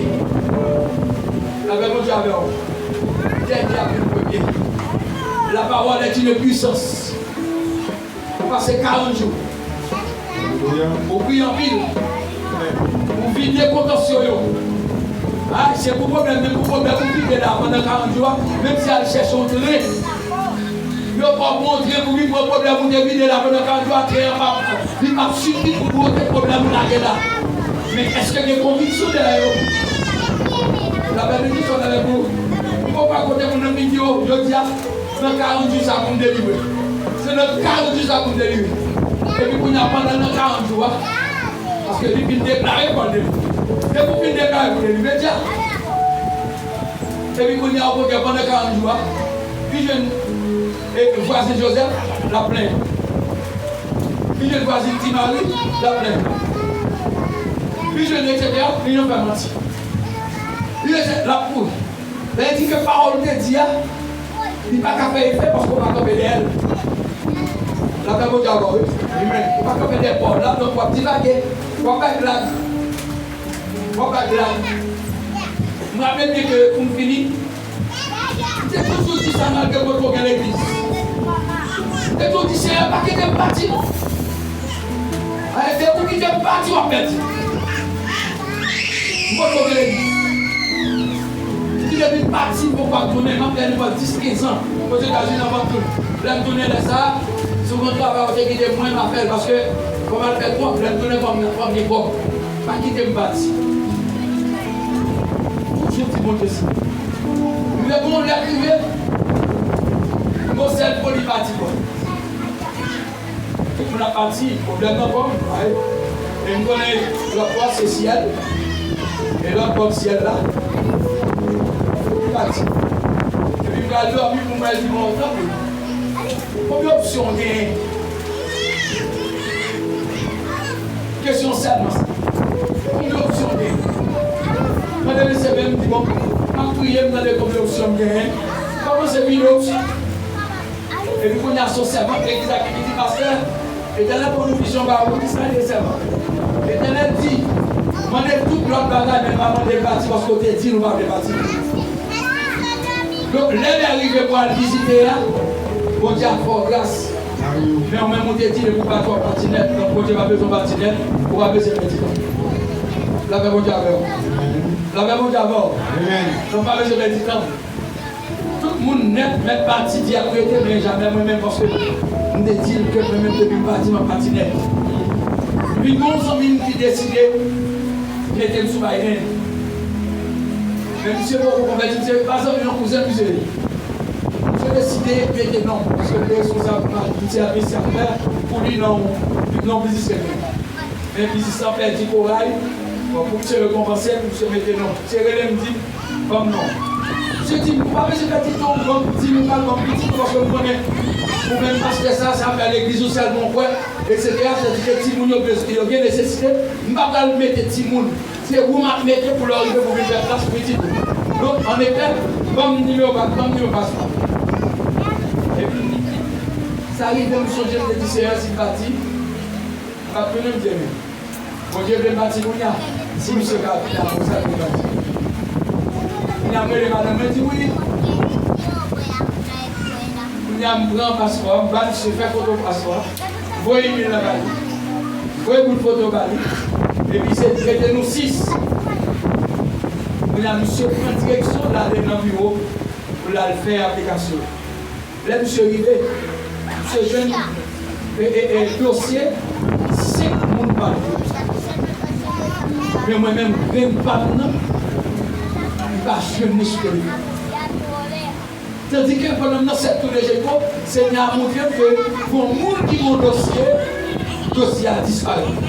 Lapè Bondye avè w. Dènye a ap vin premye. La parole est une puissance. Ou pase karant jou. Ou priye anpil. Ou vide kontansyon yo. A, se pou pwoblèm, men pou pwoblèm ou vide la pandan karant jou a, menm si al chèche yon tren. Yo ba w bon tren pou vin pran pwoblèm ou te vide la pandan karant jou a, tren an p ap, li p ap sifi pou pote pwoblèm ou lage la. Men èske gen konviksyon dèyè yo? Lapè Bondye sot avèk ou. Ou konprann kote moun nan vin di yo, jodi a, nan karant jou sa pou m delivre. Se nan karant jou sa pou m delivre. Epi kounye a, pandan nan karant jou a, paske li fin deklare pou l delivre. Depi w fin deklare pou w delivre, di a. Epi kounye a, ou konn pandan karant jou a, li jwenn, e, vwazen Jozèf, l ap plenyen. Li jwenn vwazen Ti Mari, l ap plenyen. Li jwenn etsetera, li nan fè manti. Li rete, l ap kouri. Lè l di ke pawòl ou te di a, li pa ka fè efè paske w pa kanpe dèyè l. Lapè Bondye avè w, wi. Amen. Ou pa kanpe dèyè pawòl la, donk w ap divage, w ap bay blag. W ap bay blag. M raple byen ke pou m fini, m te toujou di sa malgre m potko gen legliz. M te toujou di, Seyè, pa kite m pati non. Depi w kite m pati, w ap pèdi. M potko gen legliz. M di depi m pati, m poko ap tounen. M ap fè nenpòt dis, kenz an Ozetazini anvan m tounen. Lè m tounen lè sa a, si w gen yon travay ou te kite m, mwen m ap fè l paske Fò m al fè kòb, lè m tounen fò m, fò m gen kòb. Pa kite m pati. Toujou di Bondye sa. Rive gon lè rive, m gon sèl foli pati kòb. Tout moun ap pati, pwoblèm nan kòb, ay. E m konnen lòt bò se syèl, e lòt bò syèl la, pati. Epi m pral dòmi pou m al di bon, tanpri. Konbyen opsyon w genyen? Kesyon sèlman sa. Konbyen opsyon w genyen? Mande mesye menm di bon, m ap priye, m tande konbyen opsyon m genyen. Kòmanse vide opsyon. Epi kounye a se yon sèvant legliz la ki di pastè, Letènèl ban nou vizyon ba ou, ki sa l ye sèvant? Letènèl di, mande tout lòt bagay, men pa mande l pati, paske w te di l ou pa vle pati. Donk, lè lè rive pou al vizite a, Bondye ap fè w gras. Men ou menm ou te di depi w pati w ap pati nèt. Donk Bondye pa bezwen pati nèt, ou pa bezwen pèdi tan. Lapè Bondye avè w. Lapè Bondye avè w. Donk pa bezwen pèdi tan. Tout moun nèt mèt pati, di ap rete, men jamè mwen menm, paske m te di l ke mwen menm depi m pati, m ap pati nèt. Vin gon zanmi m ki deside mete m sou Biden. Men misye poko konvèti, misye pa zanmi non, kouzen misye ye. Misye deside mete non, paske l te responsab, misye administratè pou li nan yon biznis ke l gen. Men biznis lan pèdi koray, bon, pou misye rekonpanse l, misye mete non. Misye rele m, di m, ban m non. Misye di m, ou pa bezwen pèdi tan w, ban m, di m, ou pral ban m pitit ou, paske m konnen ou menm pastè sa, se afè legliz ou sèlman w kwè, etsetera. Sètadi ke timoun yo bezwen, yo gen nesesite. M pa pral mete timoun. Se ou m ap mete pou lè w rive pou vin fè plas pitit ou. Donk, annefè, ban m nimewo pa, ban m nimewo paswa. Epi, sa rive, m sonje, m te di, Seyè, si l pati, m p ap tounen, m di, men Bondye vle m pati kounye a. Si misye ka vin apre sa, vin pati. Kounye a, m rele madanm mwen, di, wi. Kounye a, m pran paspò a, m ba misye, fè foto paspò a, voye imèl la ba li. Voye bout foto ba li. Epi se rete nou sis. Kounye a, misye pran direksyon l ale nan biwo pou l al fè aplikasyon. Lè misye rive, misye jwenn, e, e, e, dosye senk moun pa l. Men mwen menm, grenn pa m nan, m pa jwenn li sou telefòn. Tandike pandan m nan sèt tou de Jeriko, Senyè a montre m ke gon moun ki gon dosye, dosye a disparèt.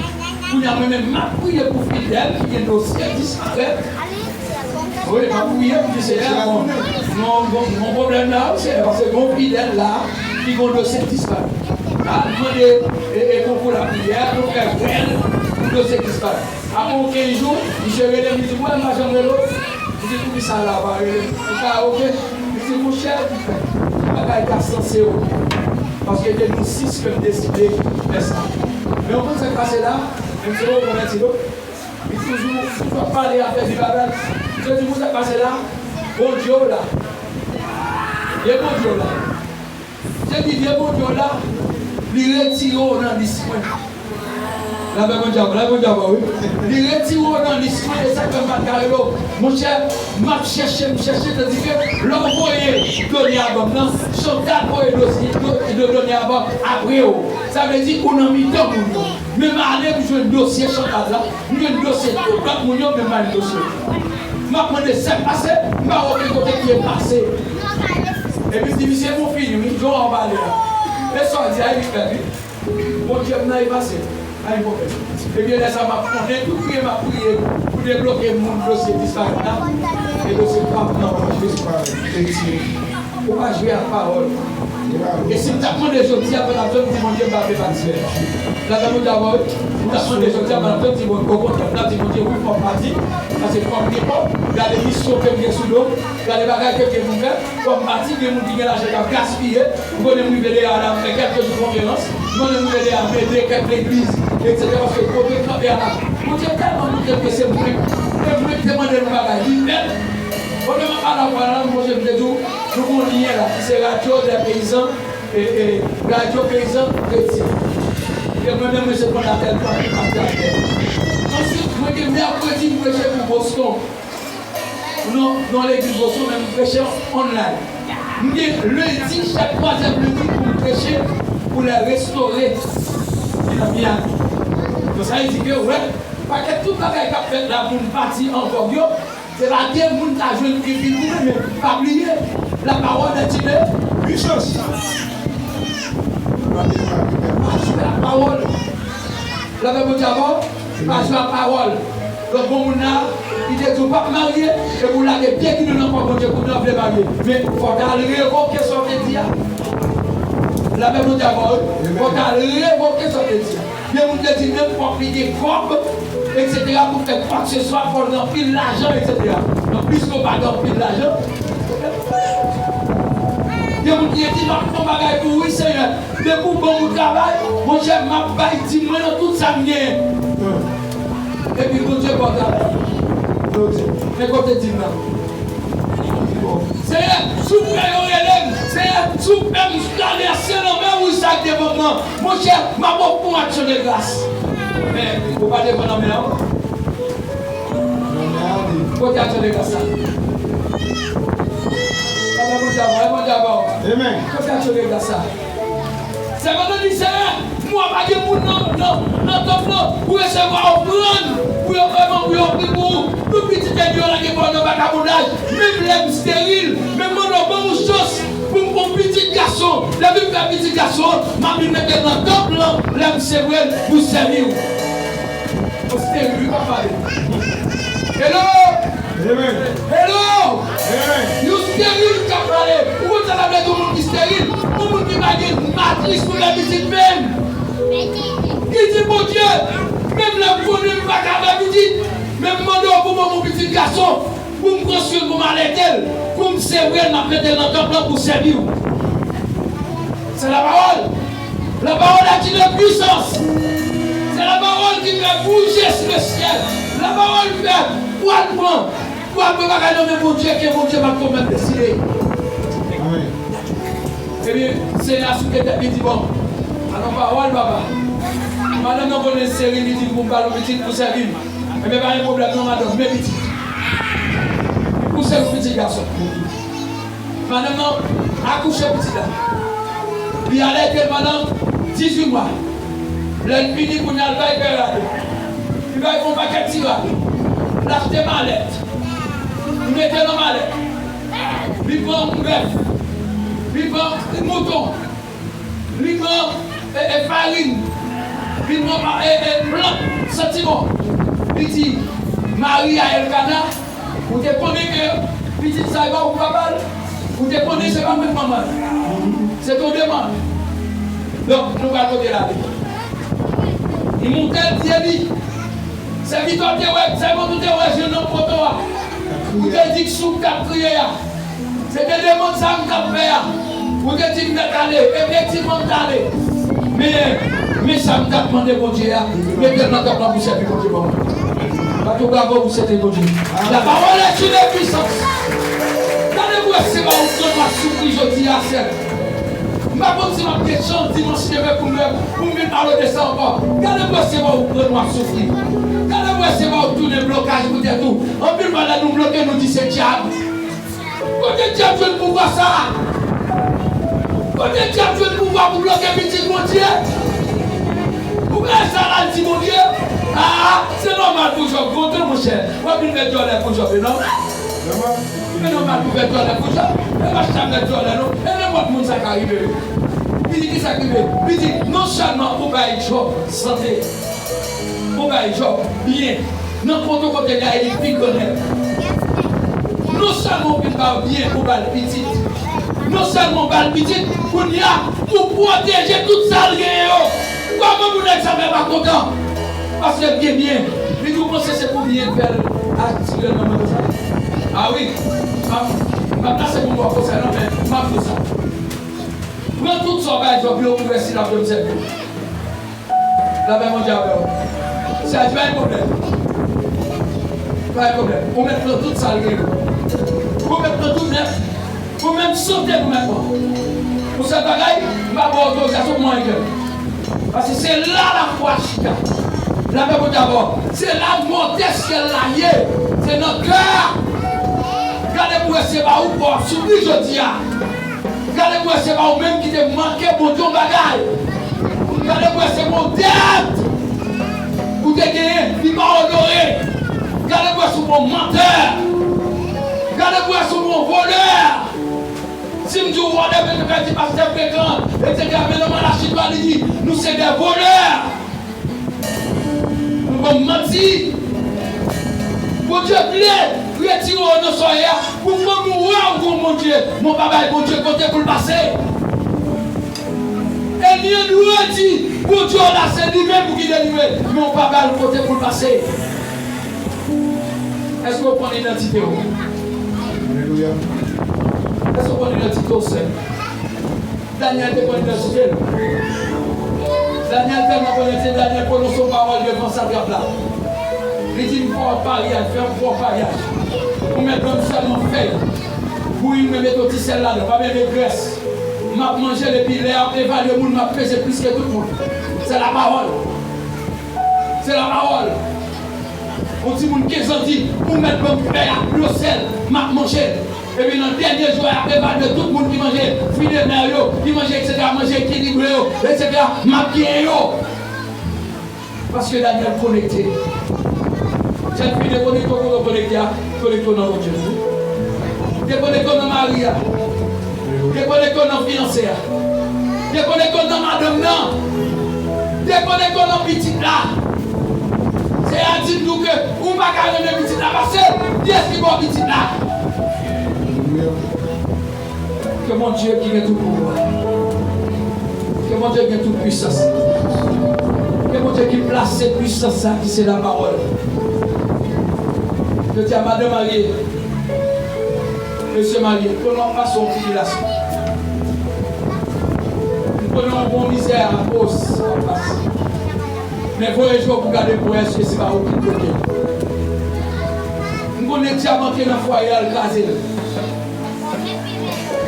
Kounye a, mwen menm, m ap priye pou fidèl ki gen dosye disparèt. Wi, m ap priye pou di, Senyè, bon, gon, gon, gon pwoblèm la, wi, Senyè, paske gon fidèl la ki gon dosye disparèt. Al mande, e, e, konkou lapriyè pou fè rèl pou dosye disparèt. Apre yon kenz jou, misye rele m, li di, "Wè, m pa janm rele w." M di, "Poukisa la w pa rele m?" Li di, "A, oke." Li di, "Monchè, bagay ta sanse oke. Paske te nou sis ke m deside fè sa." Men w konn sa k pase la? Menm si w konvèti, non? Li toujou, toujou ap pale afè vi bagay. Misye di, "Konn sa k pase la? Bondye w la. Vye Bondye w la." Misye di, "Vye Bondye w la, li retire w nan lis mwen." Lapè Bondye avè w, lapè Bondye avè w, wi. Li retire w nan lis mwen, e sa k fè m pa t ka rele w. Monchè, m ap chèche, m chèche, tandike lè w voye done a ban m nan, Chantal voye dosye, do, do, done a ban m apre w. Sa vle di, ou nan mitan moun yo. Men m ale, m jwenn dosye Chantal la, m jwenn dosye tout lòt moun yo, men m pa jwenn dosye w. M ap mande sa k pase, m pa wè okenn kote ki efase. Epi m di, "Misye, bon fini, wi, jan w pale a." E sa w di a, e li fèt, wi. Bondye m nan efase. Pa gen pwoblèm. Ebyen, lè sa a, m ap konnen tout priye m ap priye pou debloke moun dosye disparèt la. E dosye pa p nan w ap jwe. Ou pa jwe ak pawòl. E si m t ap mande jodi a, pandan m di Bondye m pa vle pati. La, sa Bondye avè w, m t ap mande jodi a, pandan m di Bondye, okontrè, m t ap di Bondye, wi, fò m pati. Paske fò m gen kòb, gade misyon ke m gen sou do m, gade bagay ke m gen pou m fè, fò m pati, gen moun ki gen lajan k ap gaspiye, m konnen m rive deyò a la, m fè kèlke jou konferans, m konnen m rive deyò a, m ede kèk legliz, etsetera, paske kote m kanpe a la, Bondye tèlman montre m ke se mwen, e mwen ki te mande l yon bagay, li fè l. Pandan m ap pale avè w la, m sonje m te di w, nou gen yon lyen la, ki se Radio des Paysans, e, e, Radio Peyizan Kretyen. E mwen menm, mwen se fondatè l, pastè a. Answit, mwen gen mèkredi, m preche pou Boston. Non, non, legliz Boston, men m preche online. M gen lendi, chak twazyèm lendi, pou m preche pou lè restore ki nan Miami. Sa vle di ke, wè, pakèt tout bagay k ap fèt la, moun pati an vòg yo, se la ke moun ka jwenn epi goumen, men pa bliye, la parole est une puissance. Pa jwe ak pawòl. Lapè Bondye avè w, pa jwe ak pawòl. Donk, bon moun la, li te di w p ap marye, epi w lage pye ki nou nan kò Bondye, kounye a w vle marye. Men, fò w ta al revoke sa w te di a. Lapè Bondye avè w, wi. Fò w ta al revoke sa w te di a. Gen moun te di menm fòk li gen kòb, etsetera, pou fè kwakseswa, fò l gen anpil lajan, etsetera. Donk, piske w pa gen anpil lajan, gen moun ki te di, m ap fè yon bagay pou ou, wi, Senyè. Depi w ban m yon travay, monchè, m ap bay dim mwen nan tout sa m genyen. Epi Bondye ba w travay. Men kote dim nan. Senyè, si w fè yo rele m, Senyè, si w fè m travèse lanmè wouj sa k devan m nan, monchè, m ap ofri w aksyon de gras. Men, ou pa devan lanmè an. Kote aksyon de gras la? Bondye avè w, Bondye avè w. Kote aksyon de gras la? Sèvant lan di, Senyè, mwa pa gen moun nan, nan, nan tanp lan pou resevwa ofrann, pou yo, vrèman, pou yo ofri pou ou. Tout pitit yo lage kò yo nan vakabondaj. Menm lè m steril, men m mande w ban m yon chans pou m fè yon pitit gason. Depi m fè pitit gason an, m ap vin mete l nan tanp lan lè m sevre l pou sèvi w. Yon steril wi k ap pale. Hello! Hello! Yon steril k ap pale. Ou konn sa sa vle di, yon moun ki steril? Yon moun ki pa gen matris pou fè pitit menm. Li di, Bondye, menm lè m konnen m pa ka fè pitit, men m mande w pou ban m yon pitit gason. Pou m konstwi l, pou m alète l, pou m sevre l, m ap mete l nan tanp lan pou sèvi w. C'est la parole. La parole est une puissance. C'est la parole qui fait bouger le ciel. La parole fait, ou al pran, ou al pran bagay nan men Bondye, ke Bondye p ap fè w menm deside. Amèn. Ebyen, Senyè a souke tèt li, di, bon, alò pawòl, papa. Madanm nan konnen steril, li di, pou m ba l yon pitit pou sèvi m. Ebyen, pa gen pwoblèm non, madanm, men pitit. Li pouse yon pitit gason. Madanm nan akouche pitit la. Li alète l pandan dizuit mwa. Lè l fini, kounye a, l bay pè rad. Li bay yon pakèt ti rad. L achte malèt. Li mete nan malèt. Li pran bèf. Li pran mouton. Li pran, e, e, farin. Li pran, e, e, plant santiman. Li di, Mari a Elkana, ou te konnen ke pitit sa e pa ou ki papa l? Ou te konnen se pa mwen ki manman l? Se te yon demann. Donk, nou pral kote l ale. Li monte, l di, Eli, sèvitè w te wè, sèvant ou te wè jèn nan poto a. Ou te di k sou k t ap kriye a. Se te demann sa m t ap fè a. Ou te di m mèt ale. Efektivman, m t ale. Men, men sa m t ap mande Bondye a, mete l nan tanp lan pou sèvi Bondye ban mwen. Bat yon bravo pou sèten Bondye. La parole est une puissance. Gade pou wè si se pa yon gran nwa soufri jodi a, sè. M pa konn si m ap gen chans dimanch demen pou m, pou m vin pale de sa ankò. Gade pou wè si se pa yon gran nwa soufri. Gade pou wè si se pa yon tounen blokaj pou tèt ou. Anpil fwa, lè nou bloke, nou di se dyab. Kote dyab jwenn pouvwa sa a? Kote dyab jwenn pouvwa pou bloke pitit Bondye? Ou wè sa l al di Bondye? A, se nòmal pou Jòb kontan, monchè. W ap vin fè dyòlè pou Jòb, e nòmal. E nòmal pou fè dyòlè pou Jòb. E pa chita fè dyòlè, non. E nenpòt moun sa ka rive. Li di, kisa k rive? Li di, non sèlman ou bay Jòb sante, ou bay Jòb byen. Nan poto kote li a, e li pi grannèg. Non sèlman ou fin ba l byen, ou ba l pitit. Non sèlman ou ba l pitit, kounye a, ou pwoteje tout sa l genyen yo. Kòman pou nèg sa fè pa kontan? Paske l gen byen. Li di, ou panse se pou byen k fè l atire l nan moto sa? A wi. M ap, m ap pase pou m ba w konsèy, non, men m ap di w sa. Pran tout sa w bay Jòb yo pou wè si l ap janm sèvi w. Lapè Bondye avè w. Sèl pa gen pwoblèm. Pa gen pwoblèm. Ou mèt pran tout sa l gen yo. Ou mèt pran tout nèt. Ou menm sante pou mèt pran. Yon sèl bagay, m pa ba w otorizasyon pou manyen kè l. Paske se la lafwa chita. Lapè Bondye avè w. Se la mòtè syèl la ye. Se nan kè a. Gade pou wè se pa ou k ap soufri jodi a. Gade pou wè se pa ou menm ki te manke Bondye yon bagay. Gade pou wè se pa yon dèt. te genyen, li pa onore. Gade pou wè si w pa yon mantè. Gade pou wè si w pa yon vòlè. Si m di w vòlè, men yo ka di pastè frekan, etsetera. Men nan Malachi twa, li di, nou se de vòlè. Nou ban m manti. Bondye vle retire w nan sa w ye a pou fanmi w wè w gon Bondye. Men w pa bay Bondye kote pou l pase. Ènmi an dwe di, Bondye w la, se li menm pou ki delivre, men w pa ba l kote pou l pase. Èske w konn idantite w? Alelouya. Èske w konn idantite w, sè? Danyèl te konn idantite l. Danyèl tèlman konn idantite l, Danyèl pwononse yon pawòl devan satrap la. Li di, m fè w paryaj, fè m fè w paryaj. Ou mèt ban m sèlman fèy. Bouyi m, mete yon ti sèl ladan, pa mete grès. M ap manje l, epi lè y ap evalye moun, m ap peze plis ke tout moun. Se lapawòl. Se lapawòl. Yon timoun kenz an di, ou mèt ban m fèy ak dlo sèl, m ap manje l. Epi nan dènye jou a, y ap evalye tout moun ki manje fwi de mè yo, ki manje etsetera, manje ekilibre yo, etsetera, m ap genyen yo. Paske Danyèl konekte. Jèn fi, dekonekte w kote w konekte a, konekte w nan Bondye. Dekonekte w nan mari a. Dekonekte w nan fiyanse a. Dekonekte w nan madanm nan. Dekonekte w nan pitit la. Seyè a di m tou ke ou pa ka renmen pitit la pase l. Kiyès ki ba w pitit la? Ke Bondye ki gen tout pouvwa, ke Bondye gen tout pwisans, ke Bondye ki plase pwisans sa ki se lapawòl. Jodi a, madanm marye, mesye marye, m konnen w ap pase yon tribilasyon. M konnen w gon mizè akoz w ap pase. Men voye je w pou gade pou wè èske se pa ou ki bloke l. M konnen djab antre nan fwaye a, l kraze l.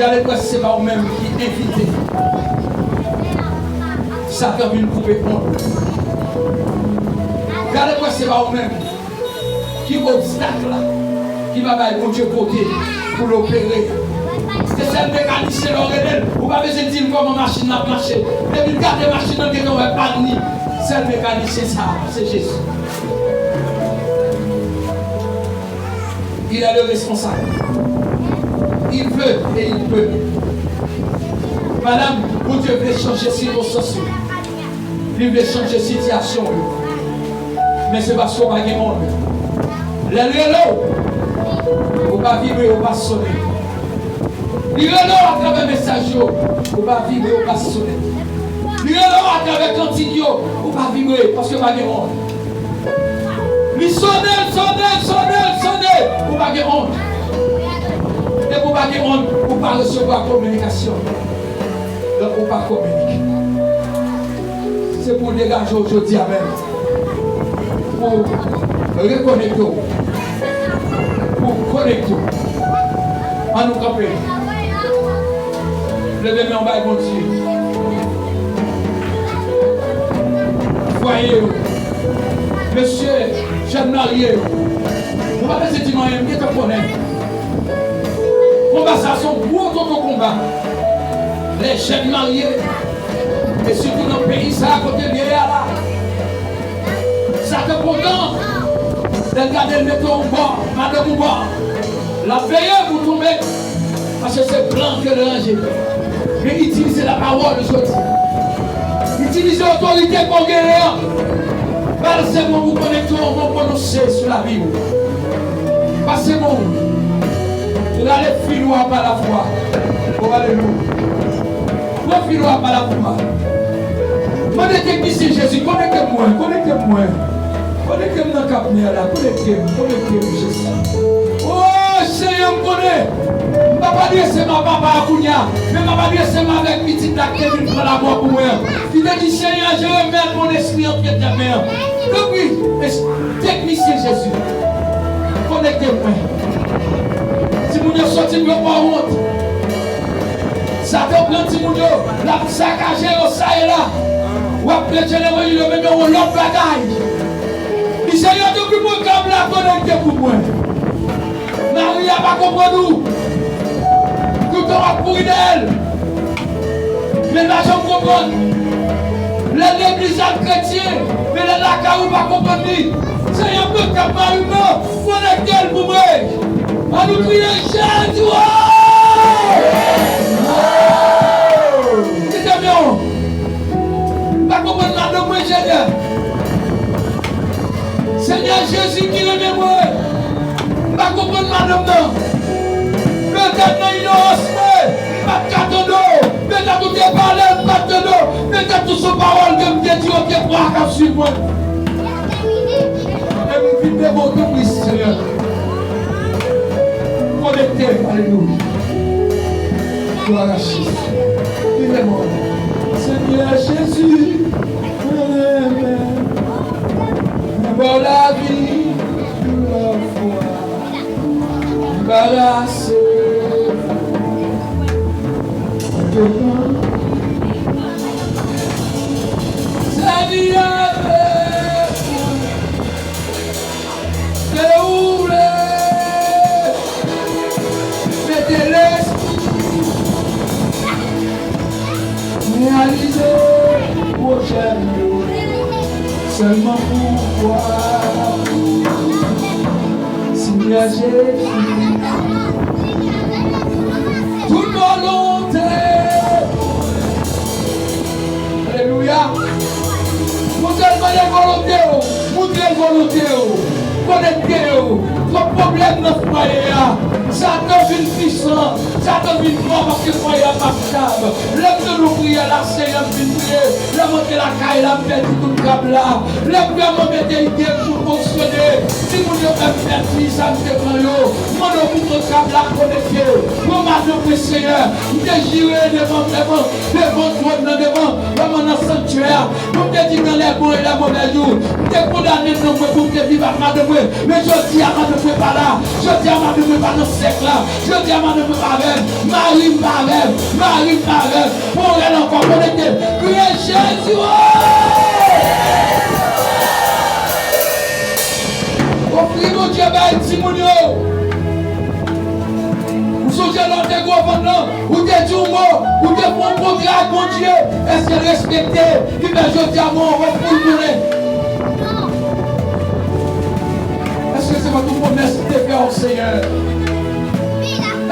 Gade pou wè si se pa ou menm ki envite Satan vin koupe pon. Gade pou wè si se pa ou menm ki obstak la, ki pa bay Bondye kote pou l opere. Se sèl mekanisyen lè w rele l, ou pa bezwen di l kòman machin nan ap mache. Depi l gade machin nan, gentan wè pàn li. Sèl mekanisyen sa a, se Jezi. Il est le responsable. Il veut et il peut. Madanm, Bondye vle chanje sikonstans yo. Li vle chanje sitiyasyon yo. Men se paske w pa gen onn. Lè l rele w, ou pa vibre, ou pa sonnen. Li rele w atravè mesaj yo, ou pa vibre, ou pa sonnen. Li rele w atravè kantik yo, ou pa vibre, paske w pa gen onn. Li sonnen, sonnen, sonnen, sonnen, ou pa gen onn. Depi w pa gen onn, ou pa resevwa kominikasyon. Donk, ou pa kominike. Se pou w degaje w jodi a menm. Pou w rekonekte w. Pou w konekte w. Ann nou kanpe. Leve men w bay Bondye. Fwaye yo. Mesye, jèn marye yo. Nou pa bezwen di m anyen, m gentan konnen. Konba sa se yon gwo tonton konba. Lè jèn marye, e sitou nan peyi sa a kote m ye a la, Satan kontan lè l gade l mete w yon bò, madanm yon bò. L ap veye pou w tonbe, paske se plan ke l ranje. Men itilize lapawòl jodi a. Itilize otorite ke w genyen an. Pase mo ou konekte w, mo pwononse sou lavi w. Pase mo ou. Rale fil ou a pa lafwa. O, alelouya. Pran fil ou a pa lafwa. Mande teknisyen Jezi, konekte m mwen, konekte m mwen. Konekte m nan kap mè la, konekte m, konekte m, Jezi. O, Senyè, m konnen m p ap adrese m a papa a kounye a, men m ap adrese m avèk pitit la ki te vin pran lamò pou mwen an. Li te di, Senyè, je remets mon esprit entre tes mains. Tanpri, es-, teknisyen Jezi, konekte mwen. Timoun yo soti, yo pa wont. Satan pran timoun yo, l ap sakaje yo, sa e la. W ap preche levanjil, yo mennen w yon lòt bagay. Li se yo tou ki pwogram la konekte pou mwen. Mari a pa konprann ou. Toutan w ap kouri dèyè l. Men l pa janm konprann. Lè legliz ak kretyen Pèlen lakay ou pa konprann li. Senyè, pran kab madanm nan, konekte l pou mwen. Ann nou kriye Jezi, o! Kite m yo. M pa konprann madanm mwen, Senyè. Senyè Jezi ki renmen mwen. M pa konprann madanm nan. Petèt nan inorans mwen, m pa t ka tande w. Petèt ou te pale, m pa t tande w. Petèt ou se yon pawòl ke m te di w, ke vwa k ap swiv mwen. E m vin devan w tou plis, Senyè. Konekte, alelouya. Glwa a Jezi. Li renmen w. Senyè Jezi, mwen renmen. Mwen ba w lavi, lòt fwa. Debarase de mwen. Sèvi avèk mwen. Se ou vle. Mete lespri. Reyalize pwojè m yo. Sèlman pou glwa ou, Senyè Jezi. Tout volonte. Alelouya. Montre l volonte w. Montre l volonte w. Konekte w. Twòp pwoblèm nan fwaye a. Satan vin pwisan. Satan vin fò paske fwaye a p ap stab. Lè m tande w priyè la, Senyè, m vin priye. Lè m antre lakay la, m pèdi tout kab la. Lè m vrèman mete ide m pou fonksyone, timoun yo fè m pèdi sa m te pran yo. M mande w pou pran kab la, konekte. Pran madanm mwen, Senyè. M te jire devan, devan, devan twòn nan, devan, devan nan sanktyè a. Pou m te di dans les bons et les mauvais jours. M te kondane nanm mwen pou m te viv ak madanm mwen. Men jodi a, madanm mwen pa la. Jodi a, madanm mwen pa nan sèk la. Jodi a, madanm mwen pa avè m. Mari m pa avè m. Mari m pa avè m. Pran rèl ankò, konekte. Kriye Jezi, o! Ofri Bondye bay timoun yo. Ou sonje lè w te gwo vant lan? Ou te di yon mo, ou te fè yon kontra ak Bondye. Èske l respekte? Ki fè jodi a, bon, ou pou l tounen? Èske se pa yon pwomès li te fè w, Senyè?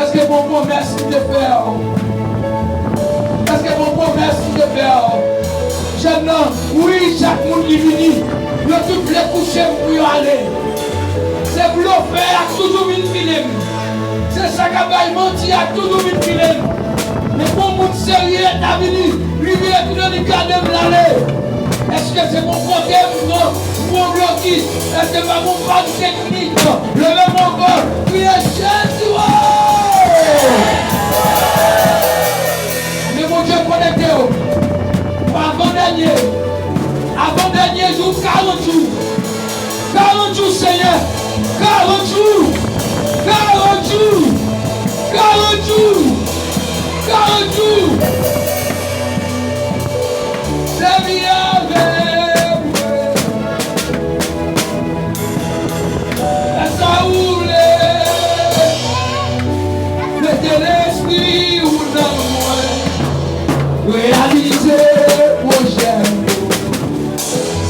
Èske bon pwomès li te fè w? Èske bon pwomès li te fè w? Jèn nan, wi, chak moun ki vini, yo tout vle kouche m pou yo ale. Se blofè a k toujou vin file m. Se sa k ap bay manti a k toujou vin file m. Men pou yon moun serye ta vini, li vire tounen li gade m l ale. Èske se pou kote m pran, pou yon blokis? Èske pa pou pàn teknik? Leve men w ankò, kriye Jezi, o! Men Bondye konekte w. Avan dènye, avan dènye jou, karant jou. Karant jou, Senyè. Karant jou. Karant jou. Karant jou. Karant jou. Sèvi avè mwen. Fè sa ou vle. Mete lespri ou nan mwen. Reyalize pwojè m yo.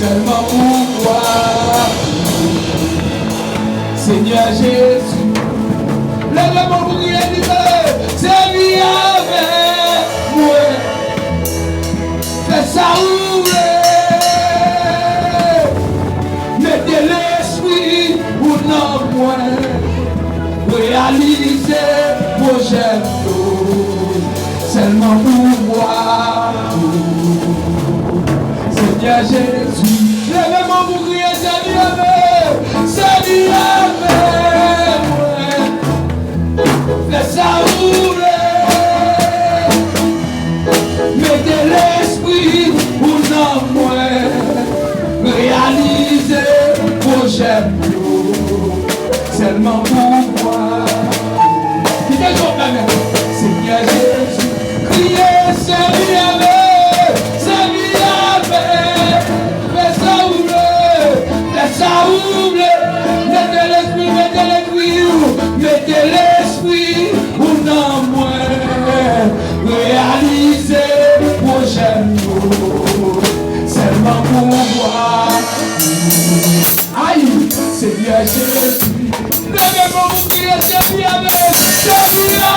Sèlman pou glwa ou, Senyè Jezi. Leve men w pou kriye, di, sèvi avèk mwen. Fè sa ou vle. Mete lespri ou nan mwen. Reyalize pwojè m yo. Sèlman pou glwa ou. Senyè Jezi, leve men w pou kriye, sèvi avè, sèvi avè mwen. Fè sa ou vle. Mete lespri ou nan mwen. Reyalize pwojè m yo. Sèlman pou glwa. Kite Jewova mèt. Senyè Jezi, kriye, sèvi avè, sèvi avè. Fè sa ou vle, fè sa ou vle. Mete lespri, mete lespri ou, mete lespri ou nan mwen. Reyalize pwojè m yo. Sèlman pou glwa. Jezi. Leve men w pou w kriye, Senyè, men, Senyè,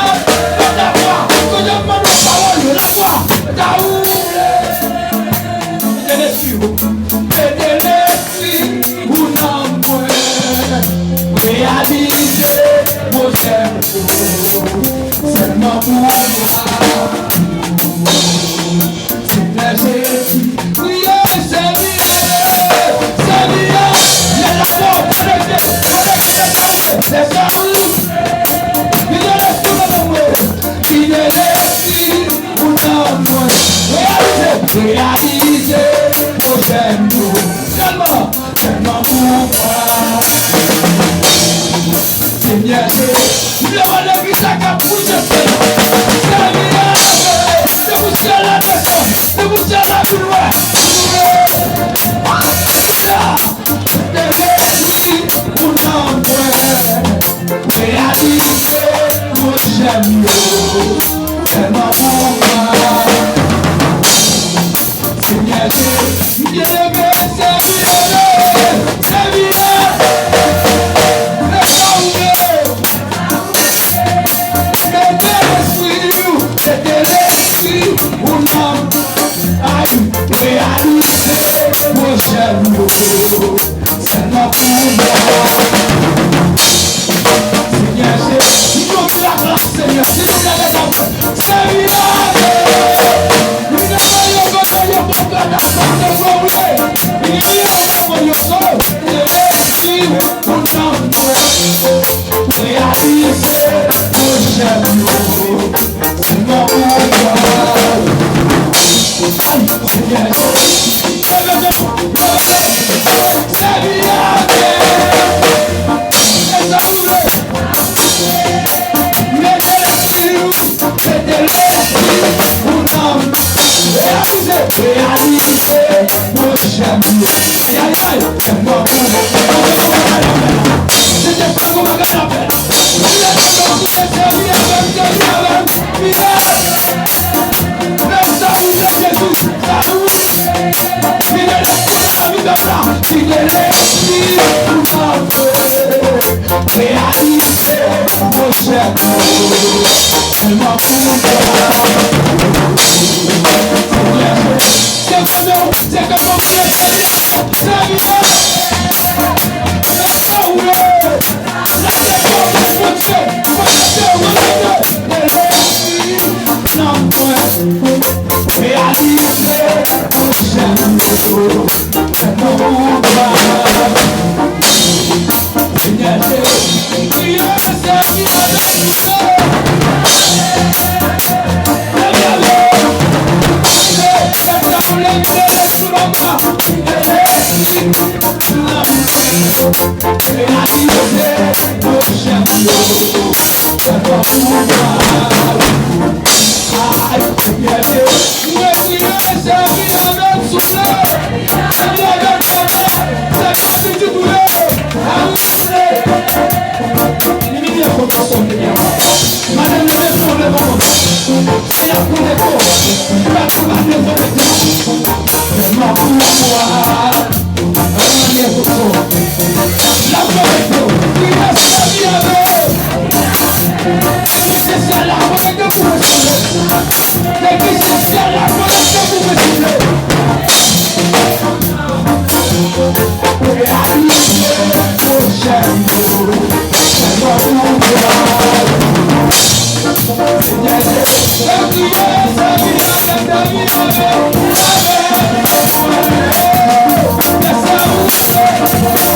men, lafwa, kote m mande w pawòl yo, lafwa, ta ouvri. Mete lespri w, mete lespri ou nan mwen, reyalize pwojè m yo, sèlman pou glwa. Senyè Jezi, priye, Senyè, Senyè, lè la mò konekte, konekte, konekte, lè sa ou, kite lespri ou nan mwen, kite lespri ou nan mwen, reyalize, reyalize pwojè m yo, sèlman, sèlman pou glwa. Senyè Jezi, lè w wè legliz la k ap bouje, Senyè, se pou syèl la desann, se pou syèl la vin wè. Alelouya! Te lespri ou nan mwen, reyalize pwojè m yo, sèlman pou glwa. Senyè Jezi, m te leve, Senyè, Senyè, mete sa ou vle. Mete lespri ou, mete lespri ou nan m. Ay, reyalize pwojè m yo. Sèlman pou mwen. Senyè Jezi, nou di laklas, Senyè, si nou leve sa pou Senyè, nou leve yo, kote yo, pou gade sa ke Bondye, li yo, pou yo, so, leve, si, pou nan mwen, reyalize pwojè m yo, sèlman pou glwa. Ay, Senyè Jezi, leve, leve, leve, Senyè, leve, leve, mete lespri ou, mete lespri ou nan m. Reyalize, reyalize pwojè m yo. Ay, ay, ay, sèlman pou mwen. Se te pa gon bagay la fè. Leve, leve, leve, Senyè, avè m, Senyè, avè m. Priye. Fè sa ou vle, Jezi, sa ou vle. Kite lespri nan lavi pèp la. Kite lespri ou nan mwen. Reyalize pwojè m yo. Sèlman pou mwen. Senyè, se kote w, se kote w ye, Senyè. Senyè, fè sa ou vle. Madanm nan te fè yon lèman konsa. Se la pou lè kò. Li pa tou pa lè kò. Lèman pou mwa. Lèman pou mwa. La pou lè kò. Li reste bien. Se syèl la konekte pou mwen, Senyè. Depi se syèl la konekte pou mwen, Senyè. Reyalize pwojè m yo. Sèlman pou glwa. Senyè, fè kriye, fè kriye, fè kriye, fè kriye. Fè sa ou vle.